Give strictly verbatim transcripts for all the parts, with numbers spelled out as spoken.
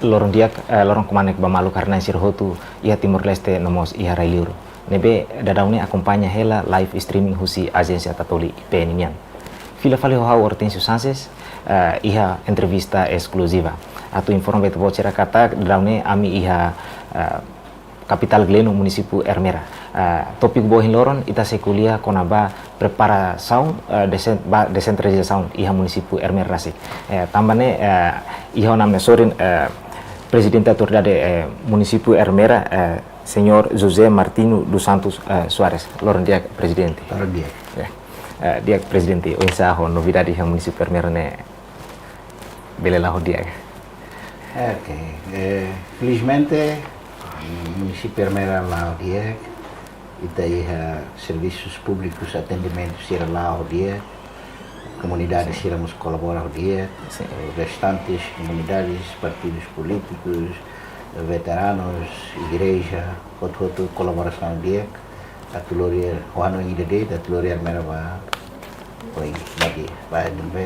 Loron di'ak, eh, loron kmanek ba maluk haree-na'in sira hotu iha Timor-Leste no mós iha rai-liur ne'ebé daudaun ne'e akompaña hela live streaming husi Ajénsia Tatoli P N nian. Fila fali ho ha'u Hortensio Sanches, eh, iha entrevista eskluziva. Atu informa ba ita-boot sira katak daudaun ne'e ami iha, eh, kapitál Gleno, munisípiu Ermera. Eh, tópiku ba ohin loron ita sei ko'alia kona-ba preparasaun, eh, desen-, ba desentralizasaun iha munisípiu Ermera rasik. Eh, tanba ne'e, eh, iha ona ami-nia sorin, eh, Prezidente Autoridade, eh, Munisípiu Ermera, eh, Señór José Martinho dos Santos, eh, Soares. Loron di'ak, Prezidente. Loron di'ak. Ya. Eh, di'ak, Prezidente, oinsá ho novidade iha munisípiu Ermera ne'e, bele la'o di'ak? Oke, eh, felizmente, munisípiu Ermera la'o di'ak, ita iha servisus públikus atendimentu sira la'o di'ak, komunidade Sin. sira mós kolabora di'ak, Sin. eh, restantes komunidades, partidus polítikus, veteranus, igreja, hotu-hotu kolaborasaun di'ak, atu lori, ho hanoin ida de'it, atu lori Ermera ba, oi, ba di'ak, ba,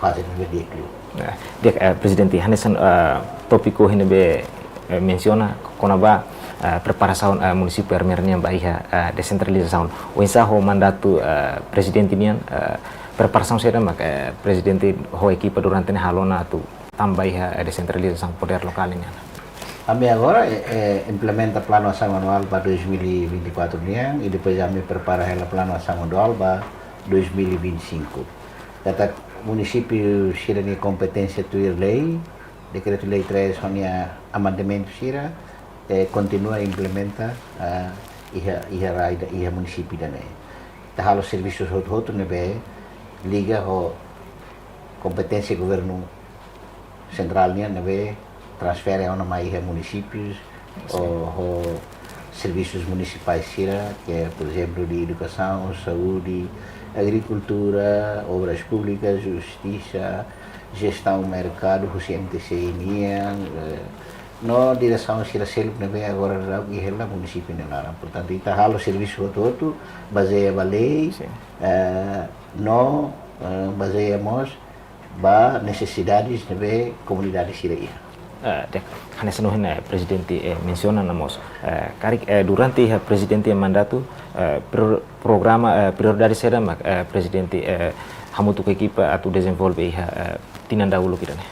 faze ne'ebé di'ak liu. Ya, di'ak, eh, Prezidente, hanesan, eh, tópiku ne'ebé, eh, mensiona kona-ba, eh, preparasaun, eh, munisípiu Ermera nian ba iha, eh, desentralizasaun. Oinsá ho mandatu, eh, Prezidente nian, eh, preparasaun saida mak, eh, Prezidente ho ekipa durante ne'e halo ona atu tama ba iha, eh, desentralizasaun podér lokál nian? Ami agora, eh, eh, implementa planu asaun anuál ba dois mil e vinte e quatro nian, i depois ami prepara hela planu asaun anuál ba dois mil e vinte e cinco. Katak munisípiu sira-nia kompeténsia tuir lei, Dekretu-Lei três ho nia amendamentu sira, eh, kontinua implementa, ah, iha, iha rai ida, iha munisípiu ida-ne'e. Ita halo servisus hotu-hotu ne'ebé liga ho kompeténsia governu sentrál nian ne'ebé transfere ona mai iha munisípius, Sin. ou, ou servisus munisipais sira, ke, por ezemplu, de edukasaun, saúde, agrikultura, obras públikas, justisa, jestaun merkadu, husi M T C I nian, eh, no diresaun sira seluk ne'ebé agora daudaun iha hela munisípiu nia laran. Portantu, ita halo servisu hotu-hotu bazeia ba lei, Sin. eh, no, eh, bazeia mós ba nesesidades ne'ebé komunidade sira iha. Eh, di'ak, hanesan ohin, eh, Prezidente, eh, mensiona ona mós. Eh, karik, eh, durante iha Prezidente mandatu, eh, prior-, programa, eh, prioridade saida mak, eh, Prezidente, eh, hamutuk ho ekipa atu dezenvolve iha, eh, tinan dahuluk ida-ne'e?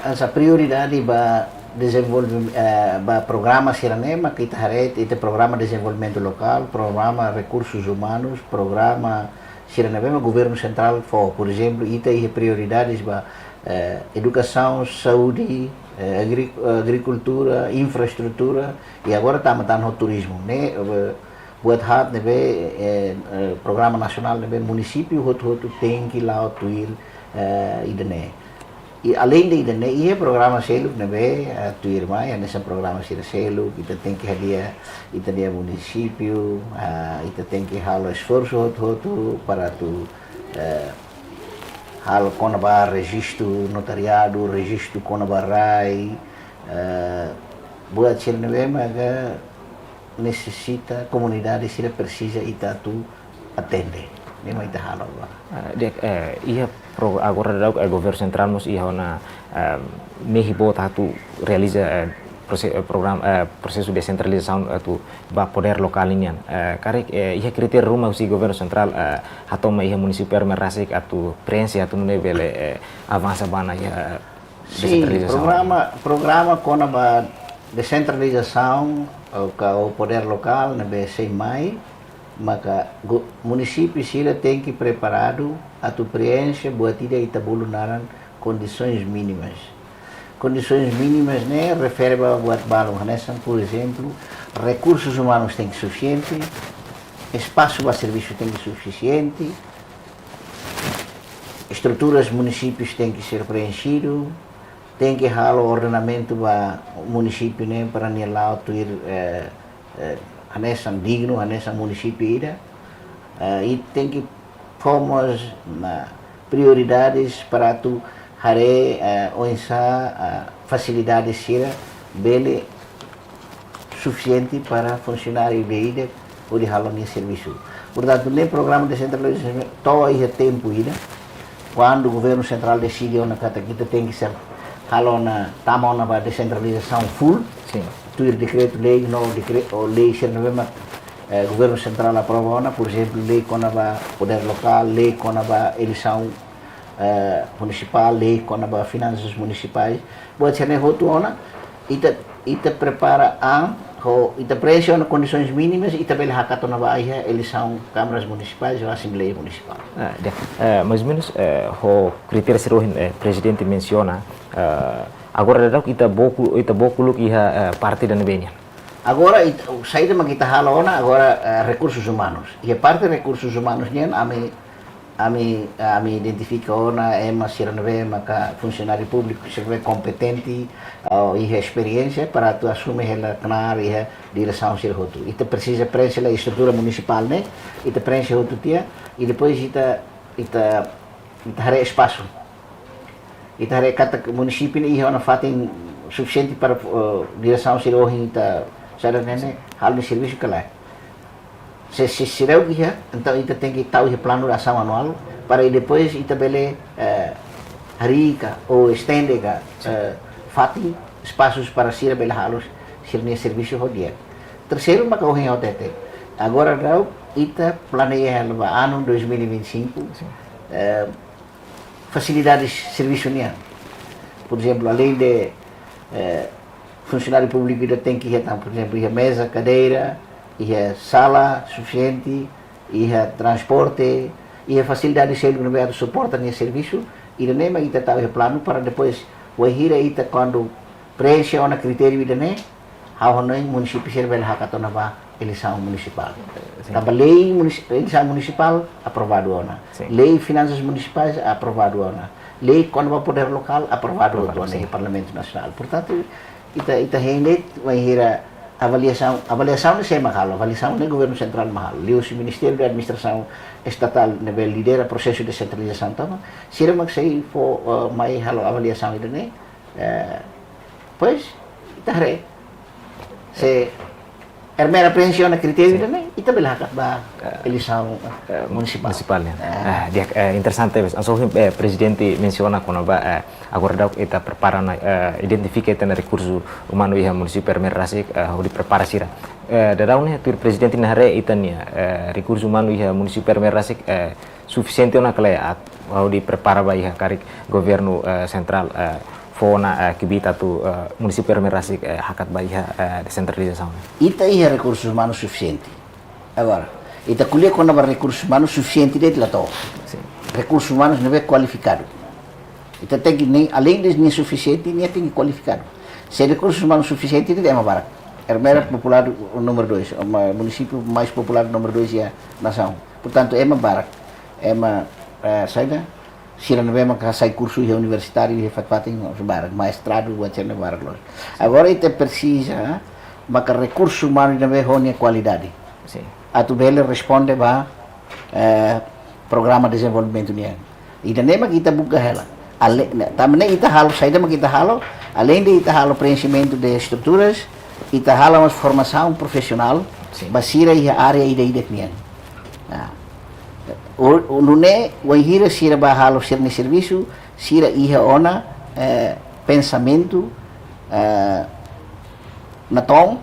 Hanesan prioridade ba dezenvolve, eh, ba programa sira-ne'e mak ita haree, ita programa dezenvolvimentu lokál, programa rekursus umanus, programa sira ne'ebé mak governu sentrál fó, por ezemplu, ita iha prioridades ba, eh, edukasaun, saúde, eh, agri-, agrikultura, infraestrutura, i agora tama tan ho turizmu. Ne'e, eh, buat haat ne'ebé, eh, eh, programa nasionál ne'ebé munisípiu hotu-hotu tenke la'o tuir, eh, ida-ne'e. I aleinde ida-ne'e, iha programa seluk ne'ebé, eh, tuirmai, hanesan programa sira seluk, ita tenke hadi'a ita-nia munisípiu, ah, ita tenke halo esforsu hotu-hotu para atu, eh, halo kona-ba rejistu notariadu, rejistu kona-ba rai, eh, buat sira ne'ebé maka nesesita, komunidade sira presiza ita atu atende. Ne'e mak ita halo agora. Eh, di'ak, eh, iha pro-, agora daudaun, eh, governu sentrál mós iha ona, eh, mehi boot atu realiza, eh, prose-, eh, programa, eh, prosesu desentralizasaun atu ba podér lokál nian. Eh, karik, eh, iha kritéria ruma husi governu sentrál, eh, hato'o mai iha munisípiu Ermera rasik atu preenxe atu nune'e bele, eh, avansa ba ona iha, eh, Sin, desentralizasaun. Programa, programa kona-ba desentralizasaun, ou ka, ou podér lokál ne'ebé sei mai, maka go-, munisípiu sira tenke preparadu atu preenxe buat ida ita bolu naran kondisoens mínimas. Kondisoens mínimas ne'e refere ba buat balu hanesan, por ezemplu, rekursus umanus tenke sufisiente, espasu ba servisu tenke sufisiente, estruturas munisípius tenke ser preenxidu, tenke halo ordenamentu ba munisípiu ne'e para nia la'o tuir, eh, eh, hanesan dignu, hanesan munisípiu ida. Eh, i tenke fó mós ona prioridades para atu haree, eh, oinsá, eh, fasilidades sira bele sufisiente para funsionáriu ida-idak hodi halo nia servisu. Portantu, ne'e programa desentralizasaun to'o iha tempu ida, kuandu governu sentrál deside ona katak ita tenke ser halo ona, tama ona ba desentralizasaun full. Sin. Tuir dekretu-lei no dekre-, ou lei sira ne'ebé mak, eh, governu sentrál aprova ona, por ezemplu, lei kona-ba podér lokál, lei kona-ba eleisaun, eh, munisipál, lei kona-ba finansas munisipais. Buat sira-ne'e hotu ona, ita, ita prepara an, ho, ita preenxe ona kondisoens mínimas, ita bele hakat ona ba iha eleisaun Kámaras Munisipais ou Asembleia Munisipál. Ah, di'ak. Eh, mais ou menus, eh, ho kritéria sira ohin, eh, Prezidente mensiona, eh, agora daudaun ita book, ita book uluk iha, eh, parte ida-ne'ebé nian? Agora, it-, saida mak ita halo ona, agora, eh, rekursus umanus. Iha parte rekursus umanus nian, ami, ami, ami identifika ona ema sira ne'ebé maka funsionáriu públiku sira ne'ebé kompetente, ou iha esperiénsia para atu asume hela knaar iha diresaun sira hotu. Ita presiza preenxe hela estrutura munisipál ne'e, ita preenxe hotu tiha, i depois ita, ita, ita haree espasu. Ita haree katak munisípiu ne'e iha ona fatin sufisiente para, eh, diresaun sira ohin ita, sira ne'e, halo nia servisu ka lae. Se, se, se seidauk iha, entaun ita tenke tau iha planu de asaun anuál, para depois ita bele, eh, harii ka, ou estende ka, eh, fatin, espasus para sira bele halo sira-nia servisu ho di'ak. Terseiru maka ohin ha'u hatete. Agora daudaun ita planeia hela ba anu dois mil e vinte e cinco, Sin. eh, fasilidades servisu nian. Por ezemplu, aleinde, eh, funsionáriu públiku ida tenke iha tan, por ezemplu, iha meza, kadeira, iha sala sufisiente, iha transporte, iha fasilidade seluk ne'ebé atu suporta nia servisu, ida-ne'e mak ita tau iha planu para depois, wainhira ita kuandu preenxe ona kritériu ida-ne'e, ha'u hanoin munisípiu sira bele hakat ona ba eleisaun munisipál. Sin. Tanba lei munis-, eleisaun munisipál aprovadu ona. Sin. Lei finansas munisipais aprovadu ona. Lei kona-ba podér lokál aprovadu Aprovadu, ona sin. Iha Parlamentu Nasionál. Portantu, ita, ita hein de'it, wainhira avaliasaun, avaliasaun ne'e sé mak halo, avaliasaun ne'e governu sentrál mak halo. Liuhusi Ministériu Administrasaun Estatál ne'ebé lidera prosesu desentralizasaun tomak, sira mak sei fó, eh, mai halo avaliasaun ida-ne'e, eh, pois, ita haree. Se Ermera preenxe ona kritériu Sin. Ida-ne'e, ita bele hakat ba Eh, eleisaun, eh, eh, munisipál. Munisipál, ya. Eh. Ah, di'ak, eh, interesante, bes. Hanesan, eh, Prezidente mensiona kona-ba, eh, agora daudaun ita prepara ona, eh, identifika ita-nia rekursu umanu iha munisípiu Ermera rasik, eh, hodi prepara sira. Eh, daudaun ne'e, tuir Prezidente nia haree ita-nia, eh, rekursu umanu iha munisípiu Ermera rasik, eh, sufisiente ona ka lae atu, hodi prepara ba iha karik governu, eh, sentrál, eh, fó ona, eh, kbiit atu, eh, munisípiu Ermera rasik, eh, hakat ba iha, eh, desentralizasaun. Ita iha rekursus umanus sufisiente. Agora, ita ko'alia kona-ba rekursus umanus sufisiente de'it la to'o. Sin. Rekursus umanus ne'ebé kualifikadu. Ita tenke nia, aleinde nia sufisiente, nia tenke kualifikadu. Se rekursus umanus sufisiente de'it, ema barak. Ermera Sin. Populadu númeru dois, ema, munisípiu mais populadu númeru dois iha nasaun. Portantu, ema barak. Ema, eh, saida, sira ne'ebé maka hasai kursu iha universitáriu, iha fatin-fatin, barak, mestradu, buat sira-ne'e barak loos. Agora ita presiza maka rekursu umanu ne'ebé ho nia kualidade. Sin. Atu bele responde ba, eh, programa dezenvolvimentu nian. Ida-ne'e mak ita buka hela. Ale-, ne-, tanba ne'e ita halo, saida mak ita halo, aleinde ita halo preenximentu de estruturas, ita halo mós formasaun profisionál, Sin. Ba sira iha área ida-idak nian. Nah. O, o nune'e, wainhira sira bá halo sira-nia servisu, sira iha ona, eh, pensamentu, eh, natoon,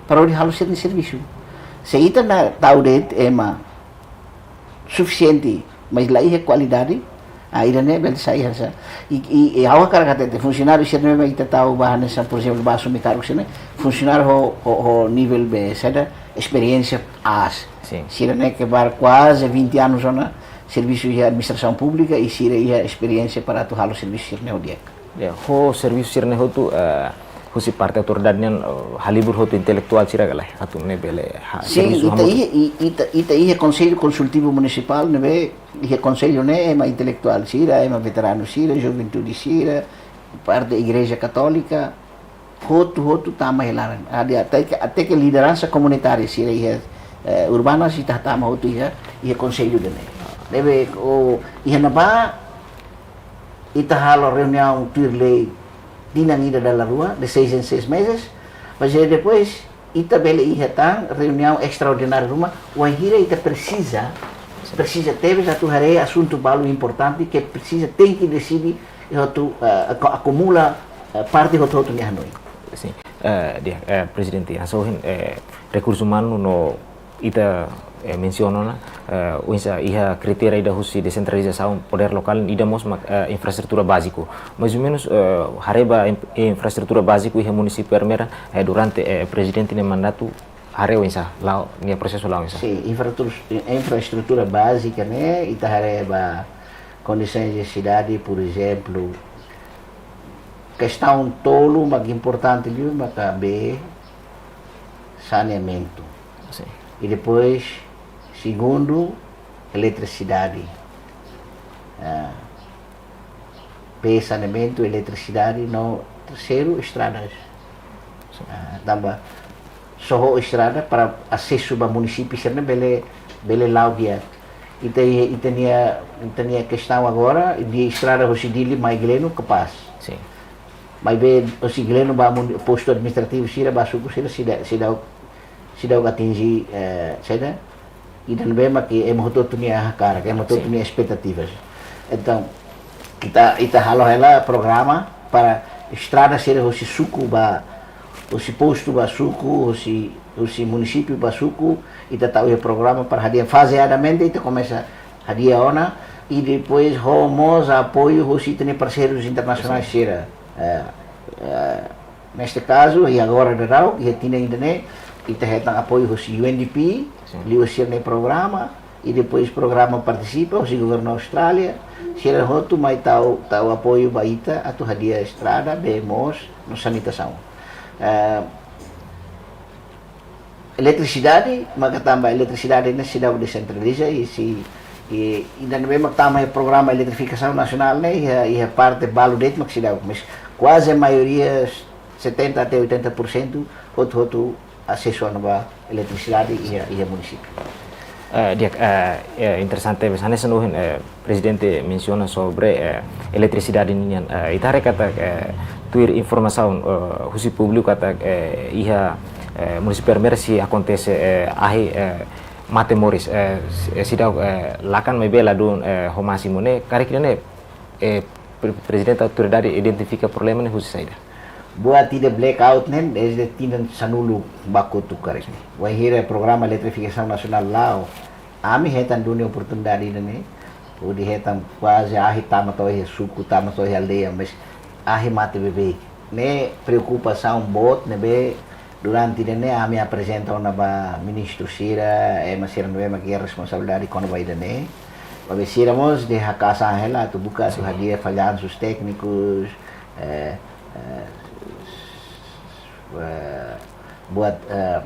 para hodi halo sira-nia servisu. Se ita la tau de'it ema sufisiente, mas la iha kualidade, ah, ida-ne'e bele sai hanesan. I, i, i ha'u hakarak hatete, funsionáriu sira-ne'e mak ita tau ba hanesan, por ezemplu, bá asume kargu sira-ne'e, funsionáriu ho, ho, ho nivel be, saida, esperiénsia aas. Sin. Sira-ne'e ke barak kuaze vinte anus ona servisu iha administrasaun públika i sira iha esperiénsia para atu halo servisu sira-ne'e ho di'ak. Ya, ho servisu sira-ne'e hotu, eh, husi parte autoridade nian, eh, halibur hotu intelektuál sira ka lae, atu nune'e bele, ha, Sin, servisu ita hamutuk. Iha, i-, ita, ita iha Konsellu Konsultivu Munisipál ne'ebé, iha konsellu ne'e ema intelektuál sira, ema veteranu sira, juventude sira, parte Igreja Katólika, hotu, hotu tama iha laran. Adi até ke, até ke lideransa komunitária sira iha, eh, urbana sira tama hotu iha, iha konsellu ida-ne'e. Ne'ebé, o, iha ne'ebá, ita halo reuniaun tuir lei tinan ida dala rua, de seis em seis meses, mas aí depois ita bele iha tan reuniaun estraordinária ruma, wainhira ita presiza, Sin. Presiza tebes atu haree asuntu balu importante ke presiza, tenke deside hotu, eh, aku-, akumula, eh, parte hotu-hotu nia hanoin. Sin. Eh, di'ak, eh, Prezidente, hanesan ohin, eh, rekursu umanu no ita, eh, mensiona ona, eh, oinsá iha kritéria ida husi desentralizasaun podér lokál ida mós mak, eh, infraestrutura báziku. Mais ou menus, eh, haree ba in-, infraestrutura báziku iha munisípiu Ermera, eh, durante, eh, Prezidente nia mandatu, haree oinsá, la'o, nia prosesu la'o oinsá? Sin, infraestrutura, infraestrutura bázika ne'e, ita haree ba kondisoens de sidade, por ezemplu, kestaun tolu mak importante liu maka bee, saneamentu. Sin. I depois, segundu, eletrisidade. Ah, bee, saneamentu, eletrisidade, no terseiru, estradas. Sin. Ah, tanba só ho estrada para asesu ba munisípiu sira-ne'e bele, bele la'o di'ak. Ita, ita-nia, ita-nia kestaun agora, iha estrada husi Dili mai Gleno kapás. Sin. Maibé husi Gleno ba mun-, postu administrativu sira, ba suku sira, seidauk, seidauk, seidauk atinje, eh, saida? Ida ne'ebé mak ema hotu-hotu nia hakarak, ema hotu-hotu, sin, nia espetativas. Entaun, ita, ita halo hela programa para estrada sira husi suku ba, husi postu ba suku, husi, husi munisípiu ba suku, ita tau iha programa para hadi'a fazeadamente, ita komesa hadi'a ona, i depois ho mós apoiu husi ita-nia parseirus internasionais, sin, sira. Eh, eh, neste kazu, i agora daudaun, iha tinan ida-ne'e, ita hetan apoiu husi U N D P, sin, liuhusi sira-nia programa, i depois programa partisipa husi governu Austrália, sira hotu mai tau, tau apoiu ba ita, atu hadi'a estrada, bee moos, no sanitasaun. Eh, eletrisidade, maka tanba eletrisidade ne'e seidauk desentraliza, i sei, i, i ida ne'ebé mak tama iha programa eletrifikasaun nasionál ne'e, iha, iha parte balu de'it mak seidauk, mas kuaze maioria, setenta até oitenta por cento, hotu-hotu asesu ona ba eletrisidade iha, iha munisípiu. Eh, di'ak, eh, eh, interesante, hanesan ohin, eh, Prezidente mensiona sobre, eh, eletrisidade nian. Eh, ita haree katak, eh, tuir informasaun, eh, husi públiku katak, eh, iha, eh, munisípiu Ermera sei akontese, eh, ahi, eh, mate moris, eh, si-, eh, seidauk, eh, lakan maibé ladún, eh, ho másimu ne'e, karik ida-ne'e, eh, pre-, Prezidente Autoridade identifika problema ne'e husi saida? Buat ida blackout ne'e, dezde tinan sanulu ba kotuk karik. Wainhira programa eletrifikasaun nasionál la'o, ami hetan duni oportunidade ida-ne'e, hodi hetan kuaze ahi tama to'o iha suku, tama to'o iha aldeia, mas ahi mate beibeik. Ne'e preokupasaun boot ne'ebé durante ida-ne'e ami aprezenta ona ba ministru sira, ema sira ne'ebé mak iha responsabilidade kona-ba ida-ne'e. Maibé sira mós dehan karik hela atu buka atu, sin, hadi'a fallansus téknikus, eh, eh, eh, buat, eh,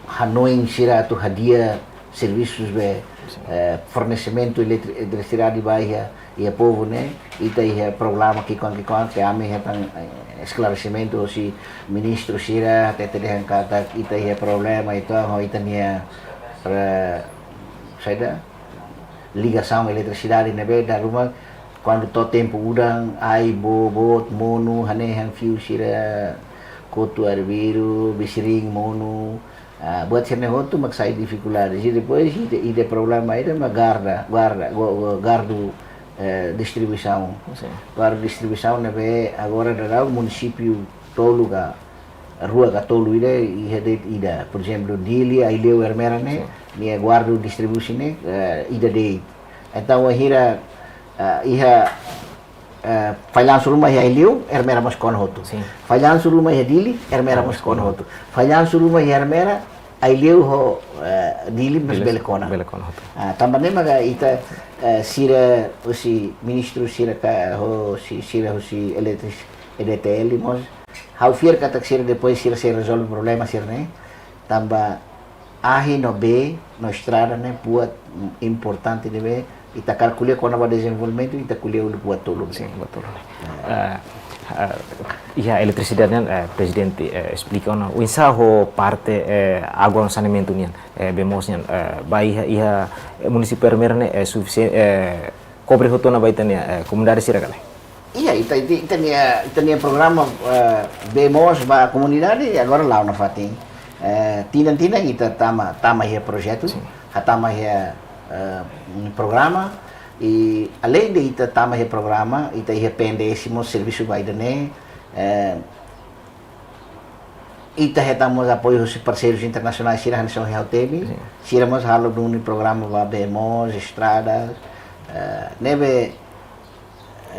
hanoin sira atu hadi'a servisus be, eh, fornesimentu eletri-, eletrisidade ba iha, iha povu ne'e, ita iha programa ki'ikoan-ki'ikoan, ke ami hetan, eh, esklaresimentu husi ministru sira, hatete dehan katak ita iha problema, ita ho ita-nia, eh, saida? Ligasaun eletrisidade ne'ebé dala ruma, kuandu to'o tempu udan, ai boot-boot monu, hanehan fiu sira kotu arbiru, bisiring monu, ah, buat sira-ne'e hotu mak sai difikuldade. I depois, ida, ida problema ida mak garda, garda, go-, go-, gardu, eh, distribuisaun. Sin. Gardu distribuisaun ne'ebé agora daudaun munisípiu tolu ka rua ka tolu ida, iha de'it ida. Por ezemplu, Dili, Aileu, Ermera ne'e, sin, nia gardu distribuisaun ne'e, eh, ida de'it. Entaun, wainhira, eh, iha, eh, fallansu ruma iha Aileu, Ermera mós kona hotu. Sin. Fallansu ruma iha Dili, Ermera mós kona hotu. Fallansu ruma iha Ermera, Aileu ho, eh, Dili mós, Dili, bele kona. Bele kona hotu. Ah, tanba ne'e maka ita, eh, sira husi ministru sira ka husi, sira husi eletris-, E D T L mós, ha'u fiar katak sira depois sira sei rezolve problema sira-ne'e. Tanba ahi no bee no estrada ne'e buat importante ne'ebé ita kalkula kona-ba dezenvolvimentu, ita ko'alia uluk buat tolu. Sin, buat tolu. Eh, eh, iha eletrisidade nian, eh, Prezidente, eh, esplika ona oinsá ho parte, eh, água no saneamentu nian, eh, bee moos nian, eh, ba iha, iha, eh, munisípiu Ermera ne'e, eh, sufisien-, eh, kobre hotu ona ba ita-nia, eh, komunidade sira ka lae? Iya, ita, ita, ita-nia, ita-nia programa, eh, bee moos ba komunidade, agora la'o nafatin. Eh, tinan-tinan ita tama, tama iha projetu, sin, hatama iha, eh, programa, I além de ita tama iha programa, ita iha P N D S mós servisu ba ida-ne'e, eh, ita hetan mós apoiu husi parseirus internasionais sira hanesan ohin ha'u temi, Sin. sira mós halo duni programa ba bee moos, estradas, eh, ne'ebé,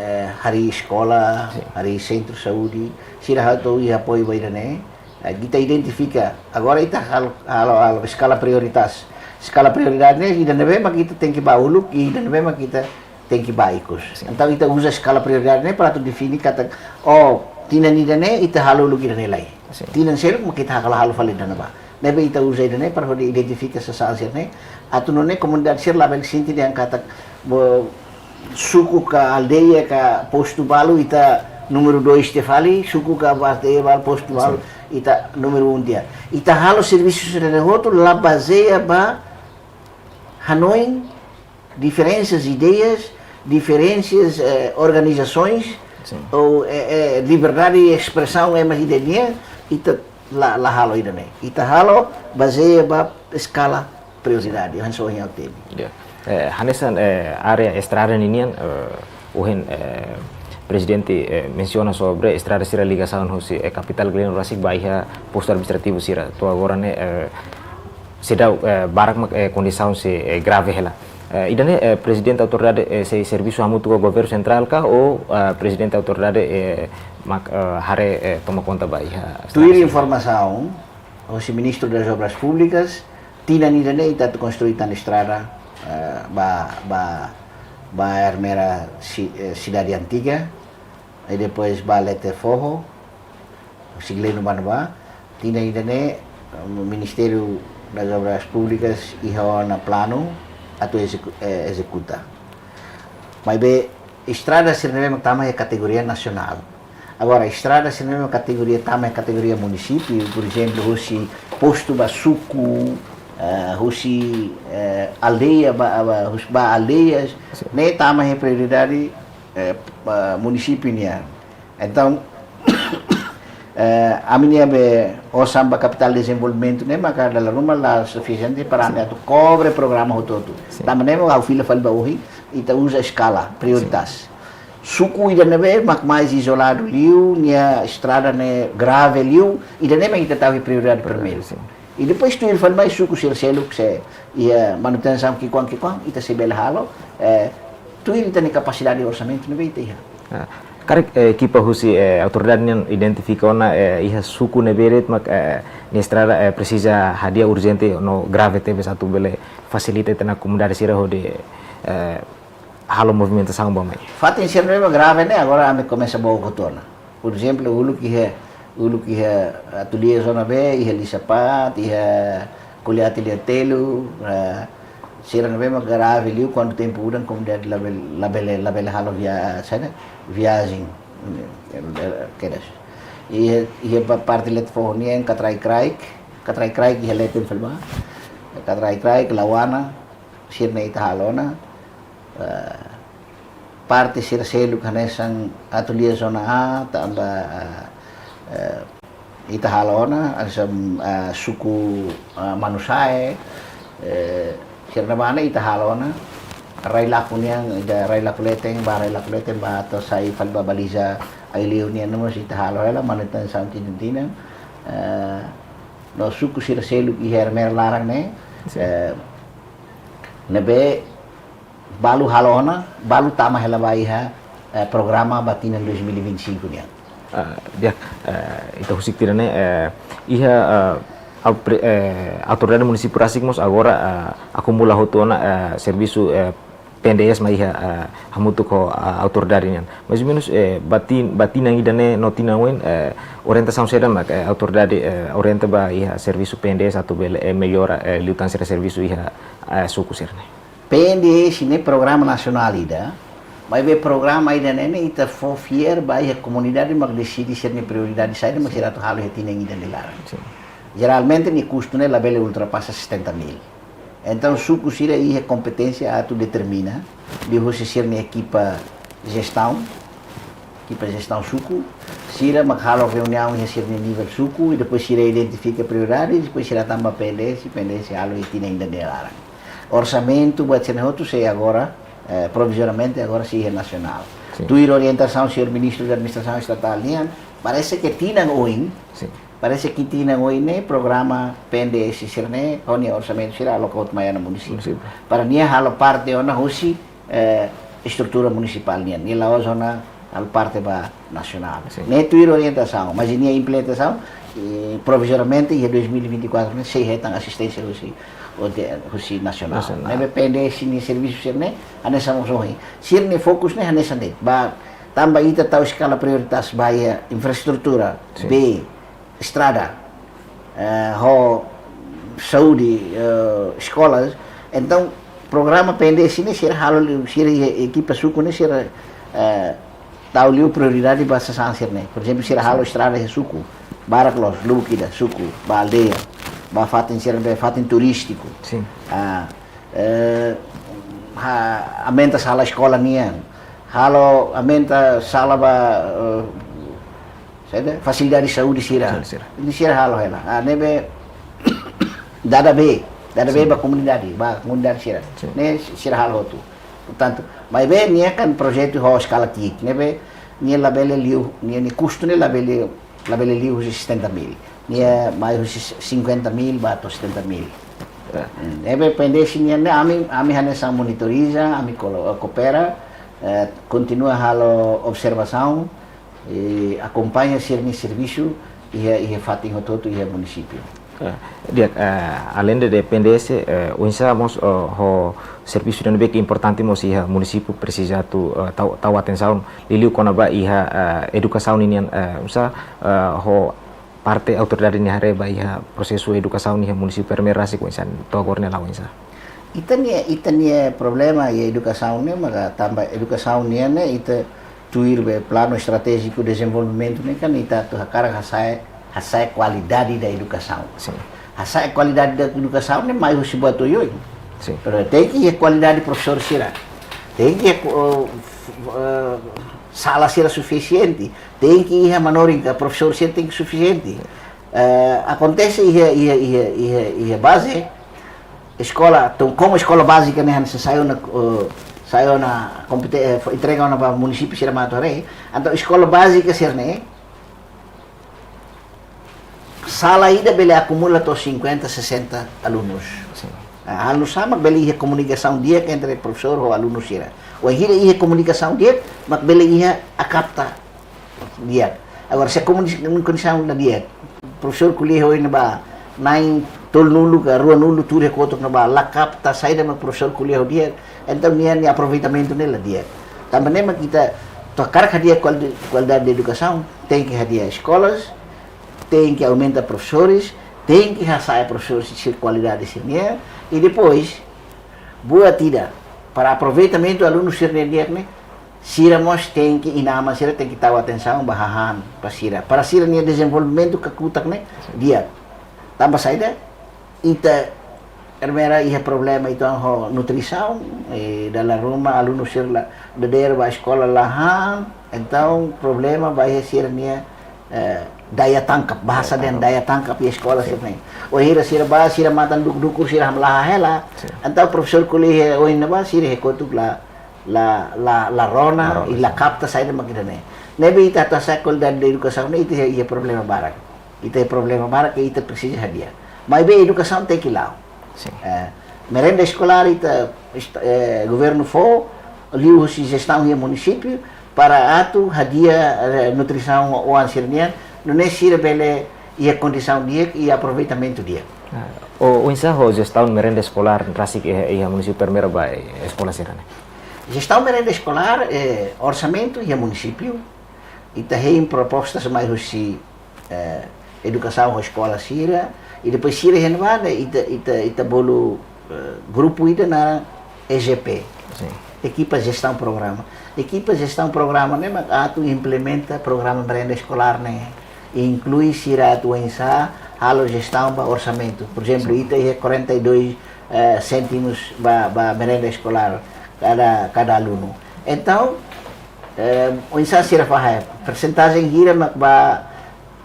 eh, harii eskola, Sin. harii sentru saúde, sira halo iha apoiu ba ida-ne'e, eh, ita identifika, agora ita halo, halo, halo eskala prioritas. Eskala prioridade ne'e, ida ne'ebé mak ita tenke ba uluk, ida ne'ebé mak ita tenke ba ikus. Sin. Entaun, ita uza eskala prioridade ne'e para atu define katak, oh, tinan ida-ne'e ita halo uluk ida-ne'e lai. Sin. Tinan seluk mak ita halo, halo fali ida-ne'ebá. Ne'ebé ita uza ida-ne'e para hodi identifika sasán sira-ne'e. Atu nune'e komunidade sira labele sente dehan katak, bo, suku ka aldeia ka postu balu ita númeru dois tiha fali, suku ka aldeia balu postu balu Sin. ita númeru um tiha. Ita halo servisu sira-ne'e hotu la bazeia ba hanoin, diferensas ideias, diferensas, eh, organizasoins, Sin. ou, eh, eh, liberdade de espresaun ema ida nian, ita la, la halo ida-ne'e. Ita halo bazeia ba eskala prioridade, hanesan ohin ha'u temi. Ya. Eh, hanesan, eh, área estrada ninian, eh, ohin, eh, Prezidente, eh, mensiona sobre estrada sira ligasaun husi, eh, kapitál Gleno rasik ba iha postu administrativu sira. To'o agora ne'e, eh, seidauk, eh, barak mak, eh, kondisaun sei, eh, grave hela. Eh, ida-ne'e, eh, Prezidente Autoridade, eh, sei servisu hamutuk ho Governu Sentrál ka ou, eh, Prezidente Autoridade, eh, mak, eh, haree, eh, toma konta ba iha estrada Tuir sira? informasaun husi Ministru das Obras Públicas, tinan ida-ne'e ita atu konstrui tan estrada, eh, ba, ba, ba Ermera si-, eh, Sidade Antiga, i depois ba Lete Foho, husi Gleno ba ne'ebá, tinan ida-ne'e, eh, Ministériu das Obras Públicas iha ona planu atu ezeku-, eh, ezekuta. Maibé, estrada sira-ne'e mak tama iha kategoria nasionál. Agora, estrada sira-ne'e mak kategoria tama iha kategoria munisípiu, por ezemplu, husi postu ba suku, eh, husi, eh, aldeia ba, ba, husi ba aldeias, Sin. ne'e tama iha prioridade, eh, ba munisípiu nian. Entaun, eh, ami-nia be osan ba kapitál dezenvolvimentu ne'e maka dala ruma la sufisiente para ami atu kobre programa hotu-hotu. Sin. Tanba ne'e mak ha'u fila fali ba ohin, ita uza eskala, prioritas. Sin. Suku ida ne'ebé mak mais izoladu liu, nia estrada ne'e grave liu, ida-ne'e mak ita tau prioridade primeiru. Sin. I depois tuir fali mai suku sira seluk se iha manutensaun ki'ikoan-ki'ikoan, ita sei bele halo, eh, tuir ita-nia kapasidade orsamentu ne'ebé ita iha. Ah, karik, eh, ekipa husi, eh, autoridade nian identifika ona, eh, iha suku ne'ebé de'it mak, eh, nia estrada, eh, presiza hadi'a urjente no grave tebes atu bele fasilita ita-nia komunidade sira hodi, eh, halo movimentasaun ba mai. Fatin sira ne'ebé grave ne'e agora ami komesa book hotu ona. Por ezemplu, uluk iha, uluk iha Atulia Zona B, iha Lisapat, iha Kuliati Liatelu, eh, sira ne'ebé mak grave liu kuandu tempu udan komunidade labele, labele, labele halo via-, saida? Viajen. Kedas. Iha, iha ba parte Lete Foho nian Katrai Kraik, Katrai Kraik iha leten fali ba. Katrai Kraik, Lauana, sira-ne'e ita halo ona. Eh, parte sira seluk hanesan Atulia Zona A, tanba, eh, ita halo ona, hanesan, eh, suku, eh, Manusae, eh, sira ne'ebá ne'e ita halo ona, Rai Laku nian, ida Rai Laku Leten, ba Rai Laku Leten, ba to'o sai fali ba baliza Aileu nian mós ita halo hela, manutensaun tinan-tinan, eh, no suku sira seluk iha Ermera laran ne'e, Sin. eh, ne'ebé balu halo ona, balu tama hela ba iha, eh, programa ba tinan dois mil e vinte e cinco nian. Ah, di'ak, eh, ita husik tiha ona, eh, iha, eh, au-, pre-, eh, autoridade munisípiu rasik mós agora, eh, akumula hotu ona, eh, servisu, eh, P N D S mai iha, eh, hamutuk ho, eh, autoridade nian. Mais ou menus, eh, ba tin-, ba tinan ida-ne'e no tinan oin, eh, orientasaun saida mak, eh, autoridade, eh, orienta ba iha servisu P N D S atu bele, eh, mellora, eh, liután sira servisu iha, eh, suku sira-ne'e. P N D S ne'e programa nasionál ida, maibé programa ida-ne'e ne'e ita fó fiar ba iha komunidade mak deside sira-nia prioridade saida mak sira atu halo iha tinan ida nia laran. Sin. Jeralmente nia kustu ne'e labele ultrapasa setenta mil. Entaun suku sira iha kompeténsia atu determina, liuhusi sira-nia ekipa jestaun, ekipa jestaun suku, sira mak halo reuniaun iha sira-nia nivel suku, i depois sira identifika prioridade, i depois sira tama ba P N D S, P N D S halo iha tinan ida nia laran. Orsamentu buat sira-ne'e hotu sei agora, eh, provizoriamente agora sei iha nasionál. Sin. Tuir orientasaun señór Ministru da Administrasaun Estatál nian, parese ke tinan oin, Sin. parese ke tinan oin ne'e programa P N D S sira-ne'e, ho nia orsamentu sira aloka hotu mai iha munisípiu. Munisípiu. Para nia halo parte ona husi, eh, estrutura munisipál nian. Nia la'ós ona halo parte ba nasionál. Sin. Ne'e tuir orientasaun, mas nia implementasaun, eh, provizoriamente iha dois mil e vinte e quatro ne'e sei hetan asisténsia husi, husi nasionál. Nasionál. Ne'ebé P N D S nia servisu sira-ne'e hanesan mós ohin. Sira-nia fokus ne'e hanesan de'it. Ba, tanba ita tau eskala prioridade ba iha infraestrutura, Sin. bee, estrada, eh, ho saúde, eh, eskolas. Entaun, programa P N D S ne'e sira halo liu, sira iha ekipa suku ne'e sira, eh, tau liu prioridade ba sasán sira-ne'e. Porezemplu, sira halo estrada iha suku, barak loos, lubuk ida, suku, ba aldeia, ba fatin sira-ne'ebé fatin turístiku. Sin. Ah, eh, ha-, aumenta sala eskola nian, halo, aumenta sala ba, eh, saida, fasilidade saúde sira. Saúde sira. Ne'e sira halo hela. Ah, ne'ebé dada bee, dada bee Sin. ba komunidade, ba komunidade sira. Sin. Ne'e sira halo hotu. Portantu, maibé nia kan projetu ho eskala ki'ik, ne'ebé nia labele liu, nia, nia kustu ne'e labele, labele liu husi setenta mil. Nia mai husi cinquenta mil ba to'o setenta mil. Ya. Hmm, ne'ebé P N D S nian ne'e ami, ami hanesan monitoriza, ami kolo-, koopera, eh, kontinua halo observasaun, eh, akompaña sira-nia servisu iha, iha fatin hotu-hotu iha munisípiu. Eh, di'ak, eh, alende de P N D S, eh, oinsá mós, eh, ho servisu ne'ebé ke importante mós iha munisípiu presiza atu, eh, tau, tau atensaun liuliu kona-ba iha, eh, edukasaun ninian, eh, oinsá, eh, ho parte autoridade nia haree ba iha prosesu edukasaun iha munisípiu Ermera rasik oinsá, to'o agora ne'e la'o oinsá? Ita-nia, ita-nia problema iha edukasaun ne'e maka tanba edukasaun nian ne'e ita tuir be planu estratéjiku dezenvolvimentu ne'e kan ita atu hakarak hasa'e, hasa'e kualidade da edukasaun. Sin. Hasa'e kualidade da edukasaun ne'e mai husi buat oioin. Sin. Pero tenke iha kualidade profesór sira. Tenke iha ku-, eh, f-, eh, sala sira sufisiente. Tenke iha manorin ka profesór sira tenke sufisiente. Eh, akontese iha, iha, iha, iha, iha baze, eskola, entaun, komu eskola bázika ne'e hanesan sai ona, eh, sai ona kompete-, eh, fó entrega ona ba munisípiu sira mak atu haree. Entaun eskola bázika sira-ne'e, sala ida bele akumula to'o cinquenta, sessenta alunus. Sin. Ah, halo nu'usá mak bele iha komunikasaun di'ak entre profesór ho alunu sira. Wainhira iha komunikasaun di'ak, mak bele iha a kapta di'ak. Agora, se komuni-, komunikasaun la di'ak, profesór ko'alia ohin ne'ebá na'in tolunulu ka ruanulu tuur iha kotuk ne'ebá, la kapta saida mak profesór ko'alia ho di'ak, entaun nia, nia aproveitamentu ne'e la di'ak. Tanba ne'e mak ita atu hakarak hadi'a kual-, kualidade edukasaun, tenke hadi'a eskolas, tenke aumenta profesores, tenke hasa'e profesores sira-nia kualidade sira-nian, i depois, buat ida, para aproveitamentu alunu sira-nian di'ak ne'e, sira mós tenke, inan-aman sira tenke tau atensaun ba hahán ba sira. Para sira-nia dezenvolvimentu kakutak ne'e di'ak. Tanba saida, ita Ermera iha problema uitoan ho nutrisaun, eh, dala ruma alunu sira la dadeer ba eskola la han, entaun problema ba iha sira-nia, eh, daya tangkap, bahasa Daya dehan tangkap. daya tangkap iha eskola Sin. sira-ne'e. Wainhira sira bá, sira matan duk-dukur, sira hamlaha hela. Sin. Entaun profesór ko'alia ohin ne'ebá, sira iha kotuk la, la, la, la rona, La rona, i la sin. kapta saida mak ida-ne'e. Ne'ebé ita atu hasa'e kualidade edukasaun ne'e ita iha, iha problema barak. Ita iha problema barak ke ita presiza hadi'a. Maibé edukasaun tenke la'o. Sin. Eh, merenda eskolár ita est-, eh, governu fó liuhusi jestaun iha munisípiu para atu hadi'a, eh, nutrisaun oan sira-nian, nune'e sira bele iha kondisaun di'ak i aproveitamentu di'ak. Ah, o, oinsá ho jestaun merenda eskolár rasik iha, iha munisípiu Ermera ba, eh, eskola sira-ne'e? Jestaun merenda eskolár, eh, orsamentu iha munisípiu, ita hein propostas mai husi, eh, edukasaun ho eskola sira, i depois sira iha ne'ebá ne'e ita, ita, ita bolu, eh, grupu ida naran E J P. Sin. Ekipa Jestaun Programa. Ekipa Jestaun Programa ne'e mak atu implementa programa merenda eskolár ne'e. Inklui sira atu oinsá halo jestaun ba orsamentu. Porezemplu, Sin. ita iha quarenta e dois, eh, cêntimos ba, ba merenda eskolár kada, kada alunu. Entaun, eh, oinsá sira fahe, persentajen hira mak ba